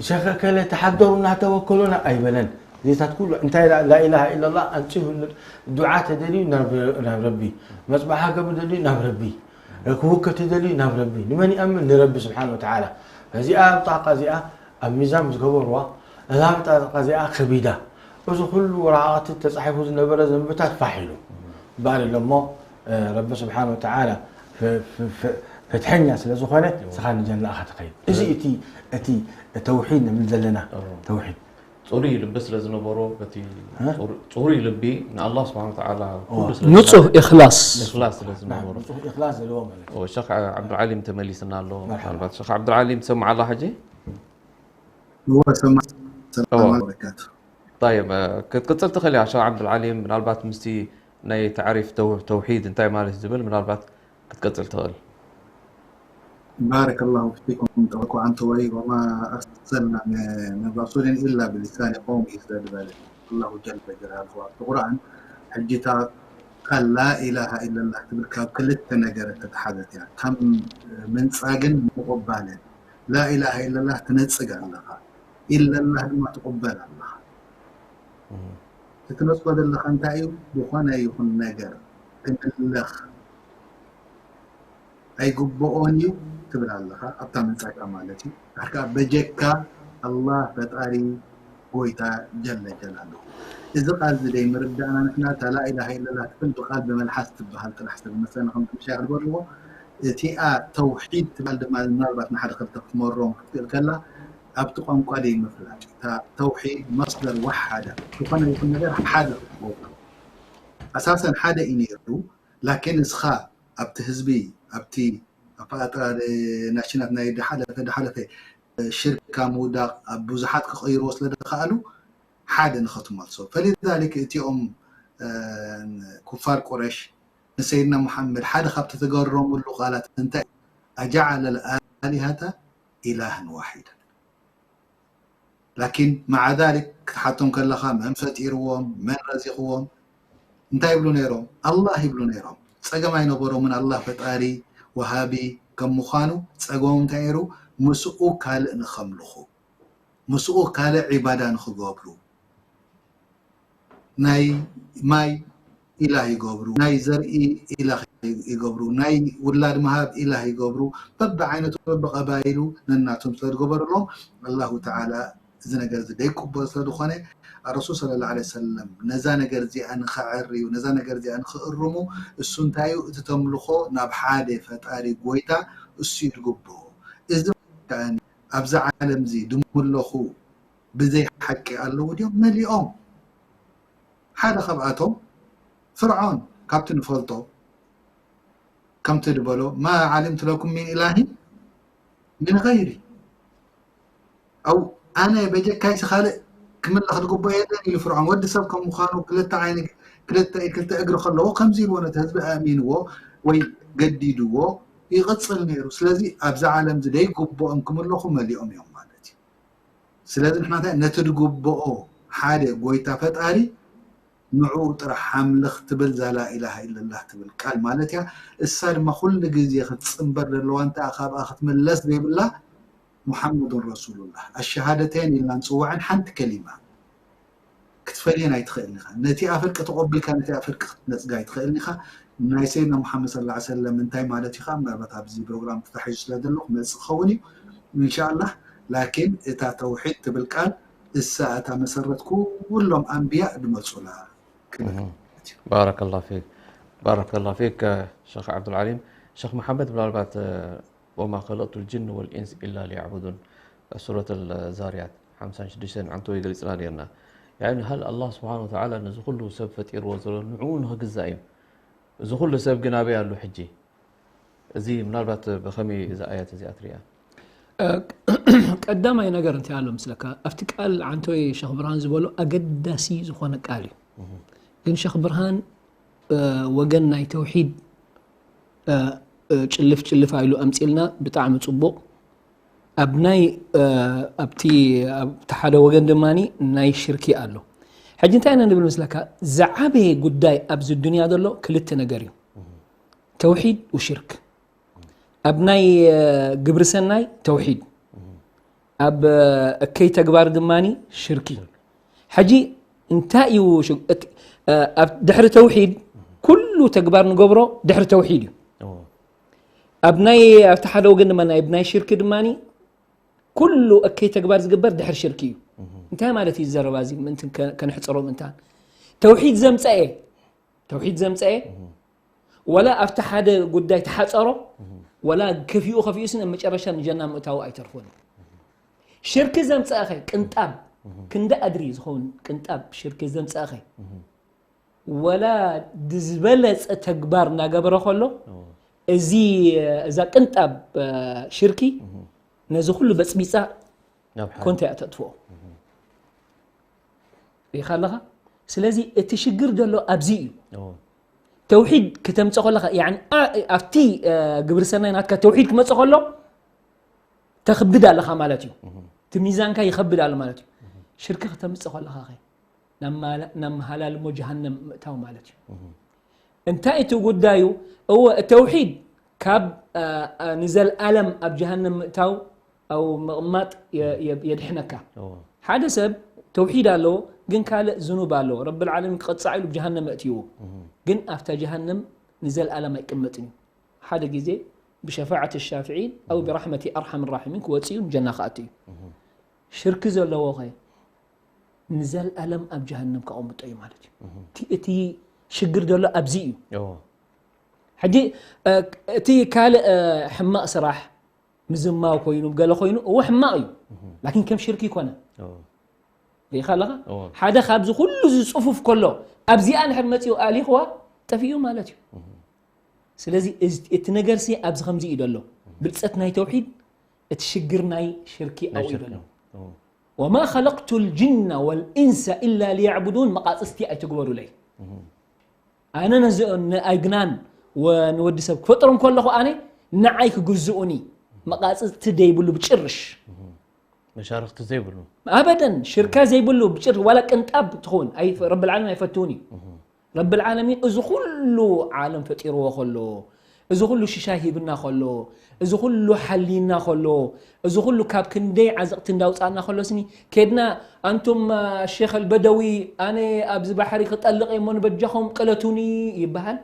ሸኸ ከለ ተሓደሩ እናተወከሉና ኣይበለን። እዚታት ኩሉ እንታይ ኢላ ላኢላሃ ኢላላህ ኣንፂሁ ን-፣ ዱዓ ተደልዩ ናብ፣ ናብ ረቢ፣ መፅበዓ ገብ ደልዩ ናብ ረቢ፣ ክውከ ተደልዩ ናብ ረቢ። ንመን ይኣምን? ንረቢ ስብሓን ወተዓላ። እዚኣ ብጣዕቃ እዚኣ ኣብ ሚዛን ዝገበርዋ እዛ ብጣዕቃ እዚኣ ከቢዳ። እዚ ኩሉ ወረቓቕቲ ተፃሒፉ ዝነበረ ዘንብታት ፋሕ ኢሉ ባር ኢሎ እሞ፣ እ፣ ረቢ ስብሓን ወተዓላ ፍ-፣ ፍ-፣ ፍ-፣ ፍትሐኛ ስለ ዝኾነ ስኻ ንጀና ኢኻ ትኸይድ። እዚ እቲ፣ እቲ ተውሒድ ንብል ዘለና። ተውሒድ። ጽሩይ ልቢ ስለ ዝነበሮ፣ በቲ እ? ጽሩ-፣ ጽሩይ ልቢ ንኣላህ ስብሓን ወተዓላ ኩሉ ስለ ንጹህ ዝሓዘ፣ ኢኽላስ። ኢኽላስ ስለ ዝነበሮ። ንጹህ ኢኽላስ ዘለዎ ማለት እዩ። ኦ፣ ሸኽ ዓብዱልዓሊም ተመሊስና ኣሎ። መርሓባ። ምናልባት ሸኽ ዓብዱልዓሊም ትሰምዓ ኣላ ሕጂ? እወ፣ ሰማ-፣ ሰላም እወ። ወበረካቱ። ጠይብ፣ እ፣ ክትቅጽል ትኽእል እያ ሸኽ ዓብዱልዓሊም፣ ምናልባት ምስቲ ናይ ታዕሪፍ ተው-፣ ተውሒድ እንታይ ማለት ዝብል ምናልባት ክትቀጽል ትኽእል። بارك الله فيكم ጠበቆ ዓንተወይ وما أرسلنا من رسول إلا بلسان قومه ስለ ዝበለ ኣላሁ ጀለ ጀላሉ ኣብቲ ቁርኣን። ሕጂ እታ ቃል ላኢላሃ ኢለላህ ትብል ካብ ክልተ ነገር እተተሓዘት እያ። ከም ምንጻግን ምቑባልን። ላኢላሃ ኢለላህ ትነጽግ ኣለኻ፣ ኢለላህ ድማ ትቑበል ኣለኻ። እም። እቲ ትነጽጎ ዘለኻ እንታይ እዩ? ዝኾነ ይኹን ነገር ክምለኽ ኣይግብኦን እዩ ትብል ኣለኻ፣ ኣብታ ምንጻግካ ማለት እዩ። ድሓር ከኣ በጀካ ኣላህ ፈጣሪ ጎይታ ጀለ ጀላሉ። እዚ ቃል እዚ ደይ ምርዳእና ንሕና፣ እታ ላኢላሃ ኢለላህ ትብል ብቃል ብመልሓስ ትበሃል ጥራሕ ስለ ዝመስለና፣ ከምቲ መሻይኽ ዝበልዎ፣ እቲኣ ተውሒድ ትበሃል ድማ ምናልባት ንሓደ ክልተ ክትመሮም ክትክእል ከላ፣ ኣብቲ ቋንቋ ደይ ምፍላጥ። እታ ተውሒድ መስደር ወሓደ፣ ዝኾነ ይኹን ነገር ሓደ ክትገብሮ። ኣሳሰን ሓደ እዩ ነይሩ፣ ላኪን እስኻ ኣብቲ ህዝቢ፣ ኣብቲ ኣፈጣጥራ ናሽናት ናይ ድሓለፈ፣ ድሓለፈ ሽርካ ምውዳቕ ኣብ ብዙሓት ክቕይርዎ ስለ ዝኸኣሉ፣ ሓደ ንኸትመልሶ። ፈሊዛሊክ እቲኦም፣ እ፣ ኩፋር ቁረሽ ንሰይድና ሙሓመድ ሓደ ካብቲ ተገረሙሉ ቃላት እንታይ? "ኣጀዓለ ልኣሊሀተ ኢላህን ዋሒደን?" ላኪን መዓ ዛሊክ ክትሓቶም ከለኻ መን ፈጢርዎም፣ መን ረዚቕዎም፣ እንታይ ይብሉ ነይሮም? ኣላህ ይብሉ ነይሮም። ጸገም ኣይነበሮምን። ኣላህ ፈጣሪ፣ ወሃቢ ከም ምዃኑ ጸገሞም እንታይ ነይሩ? ምስኡ ካልእ ንኸምልኹ፣ ምስኡ ካልእ ዒባዳ ንኽገብሩ። ናይ ማይ ኢላህ ይገብሩ፣ ናይ ዘርኢ ኢላህ ይገብሩ፣ ናይ ውላድ ምሃብ ኢላህ ይገብሩ። በብዓይነቱ በብቐባይሉ ነናቶም ስለ ዝገበሩሎም ኣላሁ ተዓላ እዚ ነገር እዚ ደይቅበሎ ስለ ዝኾነ፣ ኣረሱል ሰለላሁ ዐለይሂ ወሰለም ነዛ ነገር እዚኣ ንኸዐርዩ፣ ነዛ ነገር እዚኣ ንኽእርሙ፣ እሱ እንታይ እዩ? እቲ ተምልኾ ናብ ሓደ ፈጣሪ ጎይታ እሱ እዩ ዝግብኦ። እዚ ከኣ ኣብዛ ዓለም እዚ ድምለኹ ብዘይ ሓቂ ኣለዉ ድዮም? መሊኦም። ሓደ ካብኣቶም ፍርዖን ካብቲ ንፈልጦ ከምቲ ዝበሎ፣ "ማ ዓሊምቱ ለኩም ሚን ኢላሂን ሚን ገይሪ።" ኣው ኣነ በጀካይሲ ካልእ ክምለኽ ዝግብኦ የለን ኢሉ ፍርዖን። ወዲ ሰብ ከም ምዃኑ ክልተ ዓይኒ፣ ክልተ ኢድ፣ ክልተ እግሪ ከለዎ ከምዚ ኢልዎ ነቲ ህዝቢ ኣእሚንዎ ወይ ገዲድዎ ይቕጽል ነይሩ። ስለዚ ኣብዛ ዓለም እዚ ደይግብኦም ክምለኹ መሊኦም እዮም ማለት እዩ። ስለዚ ንሕና እንታይ ነቲ ዝግብኦ ሓደ ጎይታ ፈጣሪ ንዕኡ ጥራሕ ሓምልኽ ትብል እዛ ላኢላሃ ኢለላህ ትብል ቃል ማለት እያ። እሳ ድማ ኩሉ ግዜ ክትጽንበር ዘለዋ እንተ ካብኣ ክትምለስ ዘይብላ ሙሓመዱን ረሱሉላህ። ኣሸሃደተይን ኢልና ንጽውዐን ሓንቲ ከሊማ ክትፈልየን ኣይትኽእልን ኢኻ። ነቲ ኣፍርቂ ተቐቢልካ ነቲ ኣፍርቂ ክትነጽጋ ኣይትኽእልን ኢኻ። ናይ ሰይድና ሙሓመድ ሰለላሁ ዐለይሂ ወሰለም እንታይ ማለት ኢኻ? ምናልባት ኣብዚ ፕሮግራም ተታሒዙ ስለ ዘሎ ክመጽእ ክኸውን እዩ ኢንሻላህ። ላኪን እታ ተውሒድ ትብል ቃል እሳ እታ መሰረት ኩሎም ኣንብያ ዝመጹላ ክብል እህ። ማለት እዩ። ባረከላሁ ፊክ። ባረከላሁ ፊክ ሸኽ ዓብዱልዓሊም። ሸኽ መሓመድ ምናልባት ወማ ኸለቅቱ ልጅን ወልኢንስ ኢላ ሊያዕቡዱን ሱረት ዛርያት ሓምሳን ሽዱሽተን ዓንቶ ይገልጽና ነርና። ያኒ ሃል ኣላህ ስብሓን ወተዓላ ነዚ ኩሉ ሰብ ፈጢርዎ ዘሎ ንዕኡ ንኽግዛእ እዩ። እዚ ኩሉ ሰብ ግን ኣበይ ኣሎ ሕጂ? እዚ ምናልባት ብኸመይ እዛ ኣያት እዚኣ ትሪኣ? እ፣ ቀዳማይ ነገር እንታይ ኣሎ ምስለካ? ኣብቲ ቃል ዓንቶይ ሸኽ ብርሃን ዝበሎ ኣገዳሲ ዝኾነ ቃል እዩ። እህ። ግን ሸኽ ብርሃን፣ እ፣ ወገን ናይ ተውሒድ፣ እ፣ እ፣ ጭልፍ ጭልፍ ኣይሉ ኣምጺልና ብጣዕሚ ጽቡቕ። ኣብ ናይ፣ እ፣ ኣብቲ፣ ኣብቲ ሓደ ወገን ድማ ናይ ሽርኪ ኣሎ። ሕጂ እንታይ ኢና ንብል መስለካ? ዝዓበየ ጉዳይ ኣብዚ ዱንያ ዘሎ ክልተ ነገር እዩ። ተውሒድ ወሽርክ። ኣብ ናይ ግብሪ ሰናይ ተውሒድ፣ ኣብ እከይ ተግባር ድማ ሽርክ እዩ። ሕጂ እንታይ እዩ? ኣብ ድሕሪ ተውሒድ ኩሉ ተግባር ንገብሮ ድሕሪ ተውሒድ እዩ። ኣብ ናይ ኣብቲ ሓደ ወገን ድማ ናይ ናይ ሽርክ ድማ ኩሉ እከይ ተግባር ዝግበር ድሕሪ ሽርክ እዩ። እንታይ ማለት እዩ ዘረባ እዚ? ምእንቲ ከነሕፀሮ ምእንታን ተውሒድ ዘምፀአ ተውሒድ ዘምፀአ ወላ ኣብቲ ሓደ ጉዳይ ተሓፀሮ፣ ወላ ከፊኡ ከፊኡ ስነ መጨረሻ ንጀና ምእታው ኣይተርፎን። ሽርክ ዘምፀእኸ ቅንጣብ ክንዲ ኣድሪ ዝኸውን ቅንጣብ ሽርክ ዘምፀእኸ ወላ ዝበለፀ ተግባር እናገበረ ከሎ፣ እዚ እዛ ቅንጣብ ሽርኪ ነዚ ኩሉ በፅቢፃ ኮንታ እያ ተጥፍኦ። ሪኢኻ ኣለኻ? ስለዚ እቲ ሽግር ዘሎ ኣብዚ እዩ። ተውሒድ ክተምፀ ከለኻ፣ ኣብቲ ግብሪ ሰናይ ናትካ ተውሒድ ክመፀ ከሎ ተኽብድ ኣለኻ ማለት እዩ። እቲ ሚዛንካ ይኸብድ ኣሎ ማለት እዩ። ሽርክ ክተምፀ ከለኻ ኸ ናብ መሃላልሞ ጀሃነም ምእታው ማለት እዩ። እንታይ እቲ ጉዳዩ? እወ፣ ተውሒድ ካብ ንዘልኣለም ኣብ ጀሃነም ምእታው ኣው ምቕማጥ የድሕነካ። ሓደ ሰብ ተውሒድ ኣለዎ፣ ግን ካልእ ዝኑብ ኣለዎ። ረብል ዓለሚን ክቐጻዕ ኢሉ ብጀሃነም ኣእትይዎ። ግን ኣብታ ጀሃነም ንዘልኣለም ኣይቅመጥን እዩ። ሓደ ግዜ ብሸፋዓት ሻፍዒን ኣው ብራሕመቲ ኣርሓም ራሒሚን ክወፅእ እዩ፣ ንጀና ክኣቱ እዩ። ሽርክ ዘለዎ ኸ ንዘልኣለም ኣብ ጀሃነም ከቐምጦ እዩ ማለት እዩ። እቲ ሽግር ዘሎ ኣብዚ እዩ። ሕጂ እቲ ካልእ ሕማቕ ስራሕ ምዝማው ኮይኑ ገለ ኮይኑ እወ ሕማቕ እዩ። ላኪን ከም ሽርክ ይኮነ። ሪኢኻ ኣለኻ? ሓደ ካብዚ ኩሉ ዝፅፉፍ ከሎ ኣብዚኣ ንሕር መፂኡ ኣሊኽዋ ጠፊኡ ማለት እዩ። ስለዚ እቲ ነገር ሲ ኣብዚ ከምዚ እዩ ዘሎ። ብልፀት ናይ ተውሒድ እቲ ሽግር ናይ ሽርኪ ኣብኡ እዩ ዘሎ። ወማ ኸለቅቱ ልጅነ ወልኢንሰ ኢላ ሊያዕቡዱን፣ መቓፅስቲ ኣይትግበሩለይ። ኣነ ነዚ ንኣይግናን ንወዲ ሰብ ክፈጥሮም ከለኹ ኣነ ንዓይ ክግዝኡኒ መቓፅስቲ ዘይብሉ ብጭርሽ መሻርክቲ ዘይብሉ ኣበደን ሽርካ ዘይብሉ ብጭር ዋላ ቅንጣብ ትኸውን ረብል ዓለሚን ኣይፈትውን እዩ። ረብል ዓለሚን እዚ ኩሉ ዓለም ፈጢርዎ ከሎ፣ እዚ ኩሉ ሽሻይ ሂብና ከሎ፣ እዚ ኩሉ ሓልይና ከሎ፣ እዚ ኩሉ ካብ ክንደይ ዓዘቕቲ እንዳውፃእና ከሎ ስኒ ከድና ኣንቱም ሼኽ ኣልበደዊ ኣነ ኣብዚ ባሕሪ ክጠልቕ እየ እሞ ንበጃኹም ቅለቱኒ ይበሃል።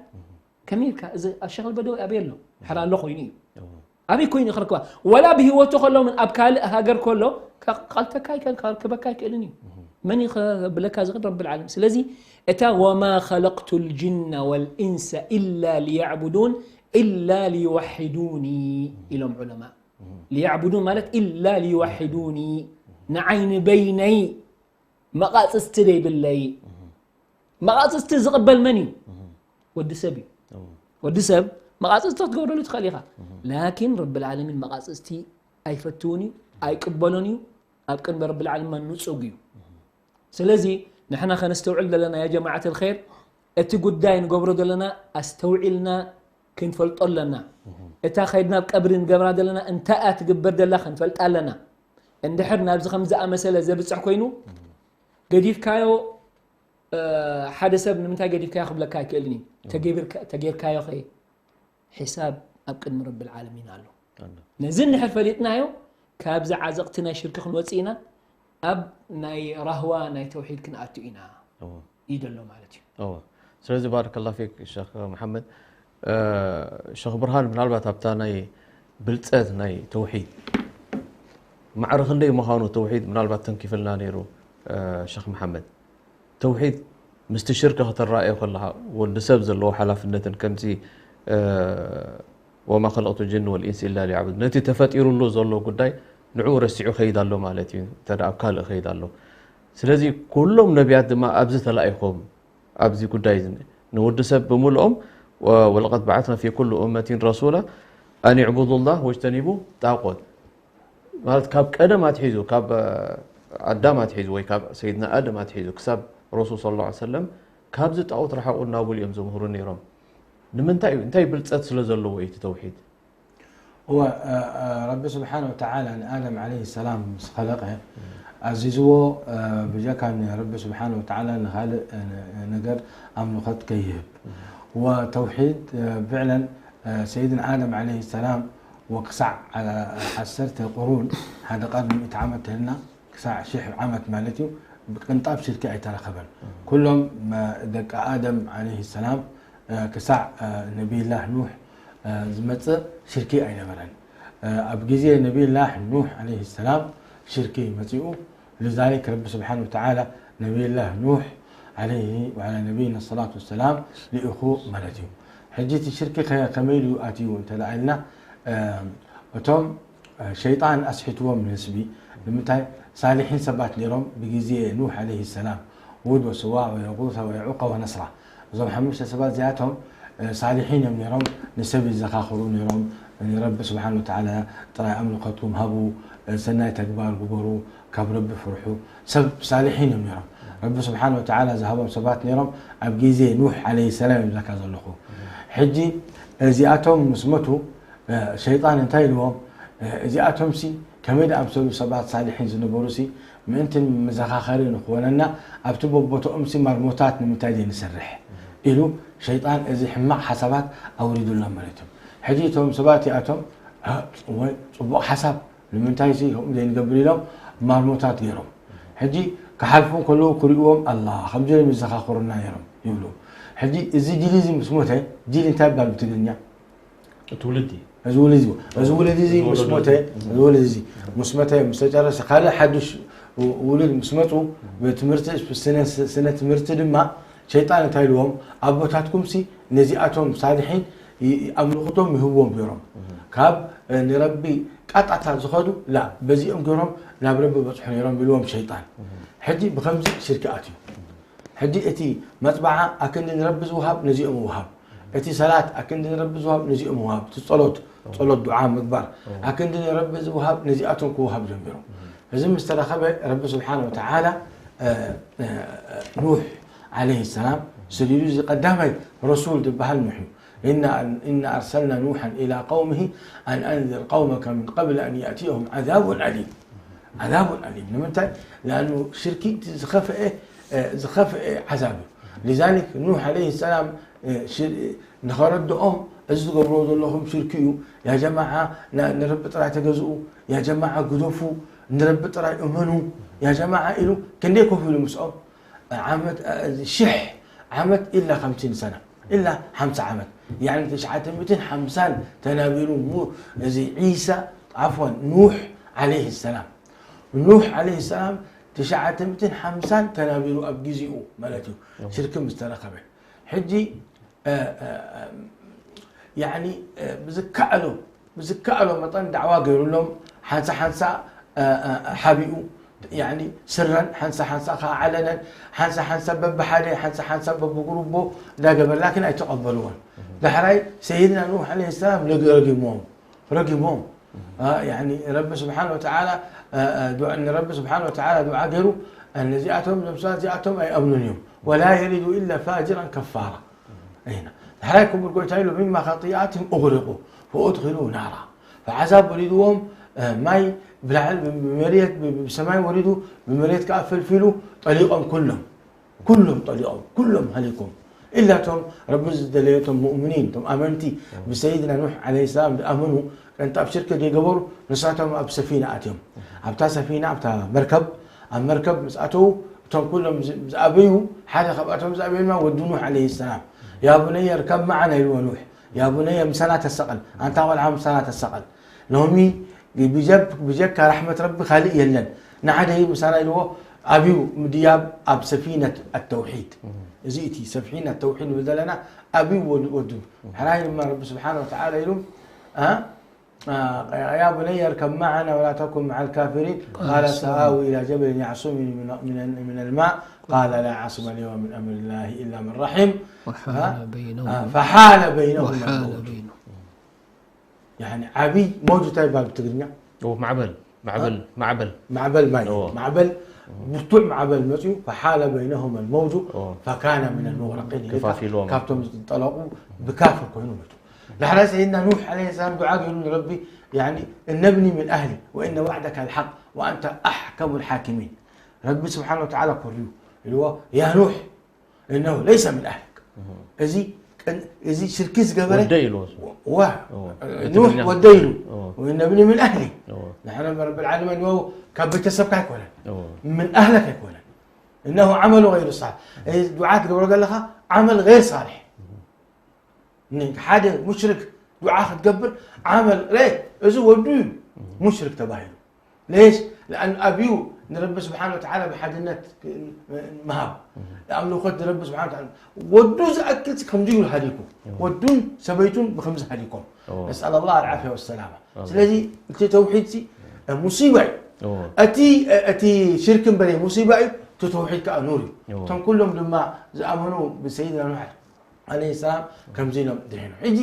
ከመይ ኢልካ እዚ ሸኽ ኣልበደዊ ኣበይ ኣሎ? ድሓር ኣሎ ኮይኑ እዩ። ኣበይ ኮይኑ ክረክባ? ወላ ብህይወቱ ከሎ ምን ኣብ ካልእ ሃገር ከሎ ከቕተካ ይክእል ከርክበካ ይክእልን እዩ። መን እዩ ከብለካ ዝኽእል? ረብል ዓለሚን። ስለዚ እታ ወማ ኸለቅቱ ልጅነ ወልኢንሰ ኢላ ሊያዕቡዱን ኢላ ሊወሒዱኒ ኢሎም ዑለማ። ሊያዕቡዱን ማለት ኢላ ሊወሒዱኒ ንዓይ ንበይነይ መቓፅፅቲ ዘይብለይ። መቓፅፅቲ ዝቕበል መን እዩ? ወዲ ሰብ እዩ። ወዲ ሰብ መቓፅፅቲ ክትገብረሉ ትኽእል ኢኻ። ላኪን ረብል ዓለሚን መቓፅፅቲ ኣይፈትውን እዩ፣ ኣይቅበሎን እዩ። ኣብ ቅድሚ ረብል ዓለሚን ንፁግ እዩ። ስለዚ ንሕና ከነስተውዕል ዘለና ያ ጀማዓት ልኸይር እቲ ጉዳይ ንገብሮ ዘለና ኣስተውዒልና ክንፈልጦ ኣለና። እታ ከይድና ኣብ ቀብሪ ንገብራ ዘለና እንታይ እያ ትግበር ደላ ክንፈልጣ ኣለና። እንድሕር ናብዚ ከም ዝኣመሰለ ዘብፅሕ ኮይኑ ገዲፍካዮ ሓደ ሰብ ንምንታይ ገዲፍካዮ ክብለካ ኣይክእልን እዩ። ተጌርካዮ ኸ ሒሳብ ኣብ ቅድሚ ረብል ዓለሚን ኣሎ። ነዚ እንድሕር ፈሊጥናዮ ካብዚ ዓዘቕቲ ናይ ሽርኪ ክንወፅእ ኢና፣ ኣብ ናይ ራህዋ ናይ ተውሒድ ክንኣቱ ኢና እዩ ደሎ ማለት እዩ። ስለዚ ባረከላ ፊክ ሸኽ መሓመድ። ሸኽ ብርሃን ምናልባት ኣብታ ናይ ብልፀት ናይ ተውሒድ ማዕረ ክንደይ ምዃኑ ተውሒድ ምናልባት ተንኪፍልና ነይሩ ሸኽ መሓመድ። ተውሒድ ምስቲ ሽርክ ከተረኣዮ ከለኻ ወዲ ሰብ ዘለዎ ሓላፍነትን ከምዚ ወማ ኸለቅቱ ጅን ወልኢንስ ኢላ ሊያዕቡድ ነቲ ተፈጢሩሉ ዘሎ ጉዳይ ንዕኡ ረሲዑ ከይድ ኣሎ ማለት እዩ። እንተ ኣብ ካልእ ከይድ ኣሎ። ስለዚ ኩሎም ነቢያት ድማ ኣብዚ ተላኢኾም ኣብዚ ጉዳይ እዚ ንወዲ ሰብ ብምልኦም ወለቀድ በዓትና ፊ ኩሉ እመቲን ረሱላ ኣን ዕቡዱ ላህ ወጅተኒቡ ጣቆት ማለት ካብ ቀደም ኣትሒዙ ካብ ኣዳም ኣትሒዙ ወይ ካብ ሰይድና ኣደም ኣትሒዙ ክሳብ ረሱል ስ ላ ሰለም ካብዚ ጣኦት ረሓቑ እናብሉ እዮም ዘምህሩ ነይሮም። ንምንታይ እዩ እንታይ ብልፀት ስለ ዘለዎ እዩ እቲ ተውሒድ? እወ፣ እ፣ እ፣ ረቢ ስብሓን ወተዓላ ንኣደም ዓለይሂ ሰላም ምስ ኸለቐ፣ ኣዚዝዎ፣ እ፣ ብጀካ ንረቢ ስብሓን ወተዓላ ንኻልእ፣ እ፣ ነ-፣ ነገር ኣምልኾት ከይህብ። ወተውሒድ፣ እ፣ ብዕለን፣ እ፣ ሰይድና ኣደም ዓለይሂ ሰላም ወክሳዕ፣ እ፣ ዓሰርተ ቁሩን፣ ሓደ ቐርኒ ሚእቲ ዓመት ተልና፣ ክሳዕ ሽሕ ዓመት ማለት እዩ፣ ብቅንጣብ ሽርኪ ኣይተረኸበን። ኩሎም፣ እ፣ ደቂ ኣደም ዓለይሂ ሰላም፣ እ፣ ክሳዕ፣ እ፣ ነቢይላህ ኑሕ፣ እ፣ ዝመጽእ ሽርኪ ኣይነበረን። እ፣ ኣብ ግዜ ነቢይላህ ኑሕ ዓለይሂ ሰላም ሽርኪ መጺኡ። لذلك ረቢ ስብሓን ወተዓላ ነቢይላህ ኑሕ ዓለይሂ ወዓላ ነቢይና ሰላቱ ወሰላም ልኢኹ ማለት እዩ። ሕጂ እቲ ሽርኪ ከ-፣ ከመይ ኢሉ ኣትዩ እንተ ደኣ ኢልና፣ እ፣ እቶም፣ እ፣ ሸይጣን ኣስሒትዎም ንህዝቢ። ንምንታይ? ሳሊሒን ሰባት ነይሮም ብግዜ ኑሕ ዓለይሂ ሰላም፣ ውድ ወስዋ ወየጉሰ ወየዑቀ ወነስራ። እዞም ሓሙሽተ ሰባት እዚኣቶም፣ እ፣ ሳሊሒን እዮም ነይሮም፣ ንሰብ ይዘኻኽሩ ነይሮም፣ ንረቢ ስብሓን ወተዓላ ጥራይ ኣምልኸትኩም ሃቡ፣ እ፣ ሰናይ ተግባር ግበሩ፣ ካብ ረቢ ፍርሑ። ሰብ ሳሊሒን እዮም ነይሮም። ረቢ ስብሓን ወተዓላ ዝሃቦም ሰባት ነይሮም ኣብ ግዜ ኑሕ ዓለይሂ ሰላም እዮም ዝብለካ ዘለኹ። ሕጂ እዚኣቶም ምስ መቱ፣ እ፣ ሸይጣን እንታይ ኢልዎም? እ፣ እዚኣቶምሲ ከመይ ደኣ ኣምሰሉ ሰባት ሳሊሒን ዝነበሩሲ፣ ምእንቲ መዘኻኸሪ ንኽኾነና ኣብቲ በቦትኦምሲ ማርሞታት ንምንታይ ዘይንሰርሕ? ኢሉ ሸይጣን እዚ ሕማቕ ሓሳባት ኣውሪዱሎም ማለት እዮም። ሕጂ እቶም ሰባት እዚኣቶም፣ እ፣ ወይ ጽቡቕ ሓሳብ፣ ንምንታይሲ ከምኡ ዘይንገብር ኢሎም ማርሞታት ገይሮም። ሕጂ ክሓልፉ እንከለዉ ክርእይዎም፣ ኣላ፣ ከምዚ ኢሎም ይዘኻኽሩና ነይሮም ይብሉ። ሕጂ እዚ ጅል እዚ ምስ ሞተ፣ ጅል እንታይ ይባል ብትግርኛ? እቲ ውልዲ። እዚ ውልዲ፣ እዚ ውልዲ እዚ እዚ ምስ ወለዶ ሞተ፣ እዚ። እዚ ውልዲ እዚ ምስ ሞተ፣ ምስ ተጨረሰ፣ ካልእ ሓድሽ ውሉድ ምስ መጹ፣ ብትምህርቲ፣ ስነ፣ ስነ ትምህርቲ ድማ ሸይጣን እንታይ ኢልዎም? ኣቦታትኩምሲ ነዚኣቶም ሳልሒን ይ-፣ ኣምልኽቶም ይህብዎም ነይሮም። ካብ፣ እ፣ ንረቢ ቃጣታ ዝኸዱ፣ ላ፣ በዚኦም ገይሮም ናብ ረቢ በጽሑ ነይሮም ኢልዎም ሸይጣን። ሕጂ ብኸምዚ ሽርኪ ኣትዩ። ሕጂ እቲ መጽበዓ ኣክንዲ ንረቢ ዝውሃብ ነዚኦም ይውሃብ። እቲ ሰላት ኣክንዲ ንረቢ ዝውሃብ ነዚኦም ይውሃብ። እቲ ጸሎት፣ ጸሎት ዱዓ ምግባር ኣክንዲ ንረቢ ዝውሃብ ነዚኣቶም ክውሃብ ጀሚሩ። እዚ ምስ ተረኸበ ረቢ ስብሓነ ወተዓላ፣ እ፣ እ፣ ኑሕ ዓለይሂ ሰላም ሰዲዱ፣ እዚ ቀዳማይ ረሱል ዝበሃል ኑሕ እዩ። إنا، إنا أرسلنا نوحا إلى قومه أن أنذر قومك من قبل أن يأتيهم عذاب أليم. عذاب أليم. ንምንታይ? لأنه ሽርኪ እቲ ዝኸፍአ፣ እ፣ ዝኸፍአ ዓዛብ እዩ። لذلك ኑሕ ዓለይሂ ሰላም፣ እ፣ ሽር-፣ ንኸረድኦም፣ እዚ ዝገብርዎ ዘለኹም ሽርኪ እዩ። ያ ጀማዓ፣ ና-፣ ንረቢ ጥራይ ተገዝኡ። ያ ጀማዓ፣ ግደፉ። ንረቢ ጥራይ እመኑ። ያ ጀማዓ ኢሉ ክንደይ ኮፍ ኢሉ ምስኦም? ዓመት፣ እ፣ እዚ ሽሕ ዓመት ኢላ ኸምሲን ሰና፣ ኢላ ሓምሳ ዓመት፣ ያዕኒ ትሽዓተ ሚእትን ሓምሳን ተናቢሩ ሙ-፣ እዚ ዒሳ፣ ዓፍዋን፣ ኑሕ ዓለይሂ ሰላም፣ ኑሕ ዓለይሂ ሰላም ትሽዓተ ሚእትን ሓምሳን ተናቢሩ ኣብ ግዜኡ ማለት እዩ፣ ሽርኪ ምስ ተረኸበ። ሕጂ፣ እ፣ እ፣ እ፣ ያዕኒ፣ እ፣ ብዝከኣሎ ብዝከኣሎ መጠን ዳዕዋ ገይሩሎም፣ ሓንሳ ሓንሳ፣ እ፣ እ፣ ሓቢኡ፣ ያዕኒ ስረን ሓንሳ ሓንሳ ከኣ ዓለነን፣ ሓንሳ ሓንሳ በብሓደ፣ ሓንሳ ሓንሳ በብጉሩቦ እንዳገበረ፣ ላኪን ኣይተቐበልዎን። ዳሕራይ ሰይድና ኑሕ ዓለይሂ ሰላም ረግ-፣ ረጊሞም፣ ረጊሞም። እ፣ ያዕኒ ረቢ ስብሓነ ወተዓላ፣ እ፣ እ፣ ዱዓ፣ ንረቢ ስብሓነ ወተዓላ ዱዓ ገይሩ፣ እ፣ ነዚኣቶም፣ ነብሳት እዚኣቶም ኣይኣምኑን እዮም። ولا يلد إلا فاجرا كفارا. ኣይና። ዳሕራይ ክቡር ጎይታ ኢሉ፣ مما خطيئاتهم أغرقوا فأدخلوا نارا። ብዓዛብ ወሪድዎም፣ እ፣ ማይ ብላዕሊ ብ-፣ ብመሬት ብ-፣ ብሰማይ ወሪዱ ብመሬት ከኣ ፈልፊሉ ጠሊቖም ኩሎም። ኩሎም ጠሊቖም፣ ኩሎም ሃሊኮም። ኢላ እቶም ረቢ ዝደለዮ እቶም ሙእምኒን፣ እቶም ኣመንቲ ብሰይድና ኑሕ ዓለይሂ ሰላም ዝኣመኑ ቅንጣብ ሽርኪ ዘይገበሩ ንሳቶም ኣብ ሰፊና ኣትዮም። ኣብታ ሰፊና፣ ኣብታ መርከብ፣ ኣብ መርከብ ምስ ኣተዉ እቶም ኩሎም ዝ-፣ ዝኣበዩ፣ ሓደ ካብኣቶም ዝኣበዩ ድማ ወዲ ኑሕ ዓለይሂ ሰላም። يا بني اركب معنا ኢልዎ ኑሕ። يا بني ምሳና ተሰቐል። ኣንታ ቆልዓ ምሳና ተሰቐል። ሎሚ ብጀብ-፣ ብጀካ ራሕመት ረቢ ካልእ የለን። ንዓደ ምሳና ኢልዎ ኣብዩ ምድያብ ኣብ ሰፊነት ኣተውሒድ። እዚ እቲ ሰፊነት ተውሒድ ንብል ዘለና ኣብዩ ወዱ-፣ ወዱ። ሕራይ ድማ ረቢ ስብሓነ ወተዓላ ኢሉ፣ እ፣ آه، يا بني اركب معنا ولا تكن مع الكافرين. قال قال سآوي إلى جبل يعصمني من، من، من الماء. قال لا عاصم اليوم من أمر الله إلا من رحم. وحال ها؟ بينهما. آه، فحال بينهما وحال الموج. بينهما. يعني ዓቢ መውጅ እንታይ ይባል ብትግርኛ? ኦ፣ ማዕበል፣ ማዕበል፣ ها? ማዕበል። ማዕበል ማይ። ኦ። ማዕበል ብርቱዕ ማዕበል መፅዩ፣ فحال بينهما الموج ኦ። فكان من المغرقين ኢልካ ከፋፊሎም። ካብቶም ዝጠለቑ ብካፍር ኮይኑ መቱ። ዳሕራይ ሰይድና ኑሕ ዓለይሂ ሰላም ዱዓ ገይሩ ንረቢ፣ ያኒ፣ እነብኒ ምን ኣህሊ ወእነ ዋዕደካ ልሓቅ ወኣንተ ኣሕከሙ ልሓኪሚን። ረቢ ስብሓን ወተዓላ ኮርዩ ኢልዎ፣ ያ ኑሕ እነሁ ለይሰ ምን ኣህሊክ። እዚ ቅን-፣ እዚ ሽርኪ ዝገበረ ወደይ ኢልዎ። ዋ፣ እዎ። እቲ ኑሕ ብኛ-፣ ወደይ ኢሉ። እዎ። ወእነብኒ ምን ኣህሊ። እዎ። ንሕና ረብል ዓለሚን እዎ፣ ካብ ቤተሰብካ ኣይኮነን። እዎ። ምን ኣህለክ ኣይኮነን። እነሁ ዓመሉ ገይሩ ሳልሕ። እዚ ዱዓ ትገብሮ ዘለኻ ዓመል ገይር ሳልሕ። ን-፣ ሓደ ሙሽሪክ ዱዓ ክትገብር ዓመል ረ-፣ እዚ ወዱ እዩ ሙሽሪክ ተባሂሉ። ሌሽ? ለኣን ኣብዩ ንረቢ ስብሓን ወተዓላ ብሓድነት ክ-፣ ምሃብ። ኣምልኾት ንረቢ ስብሓን ወተዓላ። ወዱ ዝኣክል ከምዚ ይብሉ ሃሊኩ። ወዱን ሰበይቱን ብከምዚ ሃሊኮም። ኦ። ነስኣል ኣላህ ኣልዓፍያ ወሰላማ። ኣላህ። ስለዚ እቲ ተውሒድ ሲ ሙሲባ እዩ። ኦ። እቲ፣ እቲ ሽርክ እምበረ ሙሲባ እዩ፣ እቲ ተውሒድ ከኣ ኑር እዩ። ኦ። እቶም ኩሎም ድማ ዝኣመኑ ብሰይድና ኑሕ ዓለይሂ ሰላም ከምዚ ኢሎም ድሒኖም። ሕጂ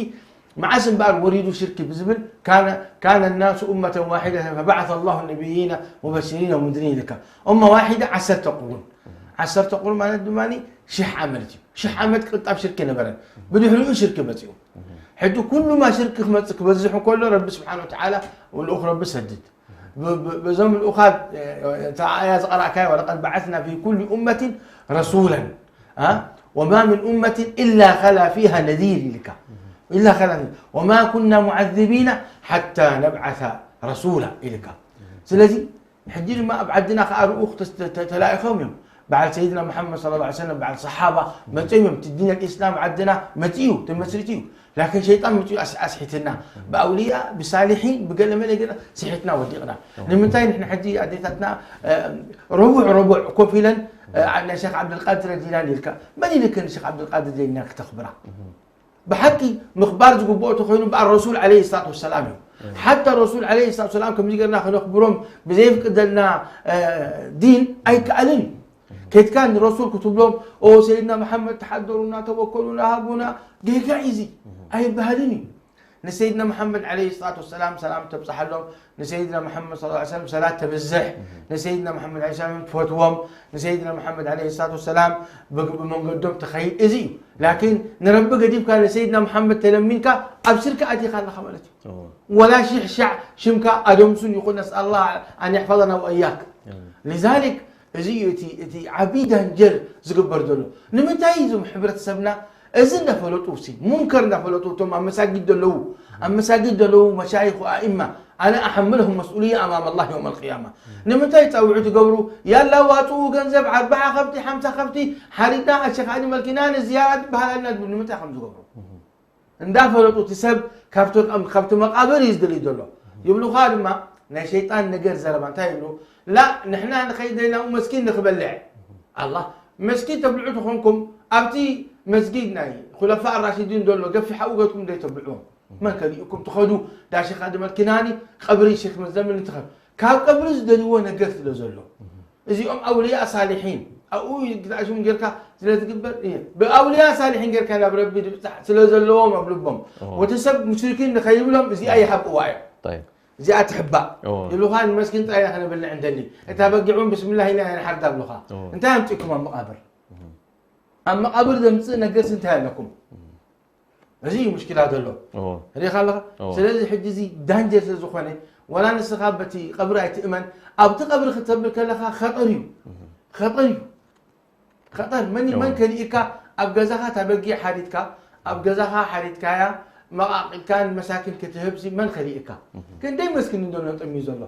መዓስ እምበኣር ወሪዱ ሽርኪ ብዝብል ካነ፣ ካነ ናሱ ኡመተን ዋሒደተን ፈበዓሰ ላሁ ነቢይና ሙበሽሪን ወሙንዚሪን ኢልካ። ኡማ ዋሒደ ዓሰርተ ቁሩን። ዓሰርተ ቁሩን ማለት ድማ ሽሕ ዓመት እዩ። ሽሕ ዓመት ቅልጣፍ ሽርኪ ነበረን። ብድሕሪኡ ሽርኪ መጺኡ። ሕጂ ኩሉማ ሽርኪ ክመጽእ ክበዝሕ እንከሎ ረቢ ስብሓን ወተዓላ ልኡኽ ረቢ ሰድድ። ብ-፣ ብ-፣ በዞም ልኡኻት፣ እ፣ እታ ኣያ ዝቐራእካዮ፣ ወለቀድ በዓስና ፊ ኩሊ ኡመትን ረሱለን፣ አ? ወማ ምን ኡመትን ኢላ ኸላ ፊሃ ነዚር ኢልካ። ኢላ ኸላ፣ ወማ ኩና ሙዓዚቢና ሓታ ነብዓሳ ረሱላ ኢልካ። ስለዚ ሕጂ ድማ ኣብ ዓድና ከኣ ርኡኽ ተስ-፣ ተ-፣ ተ-፣ ተላኢኾም እዮም። በዓል ሰይድና መሓመድ ሰለላሁ ዐለይሂ ወሰለም፣ በዓል ሰሓባ መጺኦም እዮም። እቲ ዲን ኣልኢስላም ዓድና መጺኡ፣ ተመስሪቱ እዩ። ላኪን ሸይጣን መጺኡ ኣስ-፣ ኣስሒትና። ብኣውልያ፣ ብሳሊሒን፣ ብገለመለ ገለ ስሒትና ወዲቕና። ንምንታይ ንሕና ሕጂ ኣዴታትና፣ እ፣ ረቡዕ ረቡዕ ኮፍ ኢለን፣ እ፣ ናይ ሸኽ ዓብደልቃድር ጀይላኒ ኢልካ፣ መን ኢልክን ሸኽ ዓብደልቃድር ጀይላኒ ክተኽብራ? ብሓቂ ምኽባር ዝግብኦ ተኾይኑ በኣል ረሱል ዓለይሂ ሰላቱ ወሰላም እዩ። ሓታ ረሱል ዓለይሂ ሰላቱ ወሰላም ከምዚ ገርና ክነኽብሮም ብዘየፍቅደልና፣ እ፣ ዲን ኣይከኣልን እዩ። ከይድካ ንረሱል ክትብሎም፣ "ኦ ሰይድና መሓመድ ተሓደሩና፣ ተወከሉና፣ ሃቡና" ጌጋ እዩ እዚ። ኣይበሃልን እዩ። ንሰይድና መሓመድ ዓለይሂ ሰላቱ ወሰላም ሰላም ተብጽሓሎም፣ ንሰይድና መሓመድ ሰለላሁ ዐለይሂ ወሰለም ሰላት ተብዝሕ፣ ንሰይድና መሓመድ ዓለይሂ ሰላም ትፈትዎም፣ ንሰይድና መሓመድ ዓለይሂ ሰላቱ ወሰላም ብግ-፣ ብመንገዶም ትኸይድ፣ እዚ እዩ። ላኪን ንረቢ ገዲፍካ ንሰይድና መሓመድ ተለሚንካ ኣብ ሽርክ ኣቲኻ ኣለኻ ማለት እዩ። እዎ። ወላ ሺሕ ሻዕ ሽምካ ኣደምሱን ይኹን፣ ነስኣል ኣላህ ኣን የሕፈዘና ወእያክ። ኣሚን። ሊዛሊክ እዚ እዩ እቲ፣ እቲ ዓቢ ዳንጀር ዝግበር ዘሎ። ንምንታይ እዞም ሕብረተሰብና እዚ እንዳፈለጡ ሲ፣ ሙንከር እንዳፈለጡ እቶም ኣብ መሳጊድ ዘለዉ፣ ኣብ መሳጊድ ዘለዉ መሻይኽ ኣእማ፣ ኣነ ኣሐምልሁም መስኡልያ ኣማም ኣላህ የውም ኣልቅያማ። ንምንታይ ጸውዒ ትገብሩ? ያላ ዋጡ ገንዘብ ኣርብዓ ከብቲ፣ ሓምሳ ከብቲ ሓሪድና፣ ኣሸኻኒ መልኪና ንዝያድ በሃላልና ዝብል ንምንታይ ከም ዝገብሩ? እንዳፈለጡ እቲ ሰብ ካብቲ፣ ካብቲ መቃብር እዩ ዝደልዩ ዘሎ። ይብሉኻ ድማ ናይ ሸይጣን ነገር ዘረባ እንታይ ይብሉ? ላ ንሕና ንኸይድ ደሊና መስኪን ንኽበልዕ። ኣላህ መስኪን ተብልዑ ተኾንኩም ኣብቲ መስጊድ ናይ ኹለፋ ራሽዲን ዘሎ ገፊሕ ኣብኡ ገትኩም ደይ ተብልዑ። መን ከሊእኩም ትኸዱ? ዳ ሸይኽ ኣድም ኣልኪናኒ ቀብሪ ሸይኽ መዘምን እንትኸ-፣ ካብ ቀብሪ ዝደልይዎ ነገር ስለ ዘሎ። እዚኦም ኣውልያ ሳሊሒን ኣብኡ ግዳሽም ጌርካ ስለ ዝግበር፣ እየ፣ ብኣውልያ ሳሊሒን ጌርካ ናብ ረቢ ድብጻሕ ስለ ዘለዎም ኣብ ልቦም። እዎ። ወቲ ሰብ ሙሽሪኪን ንኸይብሎም እዚኣ ይሃብእዋ እዮም። ጠይብ። እዚኣ ትሕባእ። እዎ። ይብሉኻ፣ ንመስኪን ጥራይ ኢና ከነብልዕ እንደሊ። እታ በጊዕ እውን ብስምላህ ኢና ንሓርዳ ይብሉኻ። እዎ። እንታይ ኣምጺእኩም ኣብ መቓብር? ኣብ መቓብር ዘምጽእ ነገርስ እንታይ ኣለኩም? እዚ እዩ ሙሽኪላ ዘሎ። እዎ። ርኢኻ ኣለኻ? እዎ። ስለዚ ሕጂ እዚ ዳንጀር ስለ ዝኾነ፣ ዋላ ንስኻ በቲ ቀብሪ ኣይትእመን፣ ኣብቲ ቀብሪ ክትሰብር ከለኻ ኸጠር እዩ። ኸጠር እዩ። ኸጠር፣ መን፣ እዎ። መን ከሊእካ ኣብ ገዛኻ እታ በጊዕ ሓሪድካ፣ ኣብ ገዛኻ ሓሪድካያ፣ መቓቒልካ ንመሳኪን ክትህብ ሲ መን ከሊእካ? ክንደይ መስኪን እንደሎ ጠምዩ ዘሎ።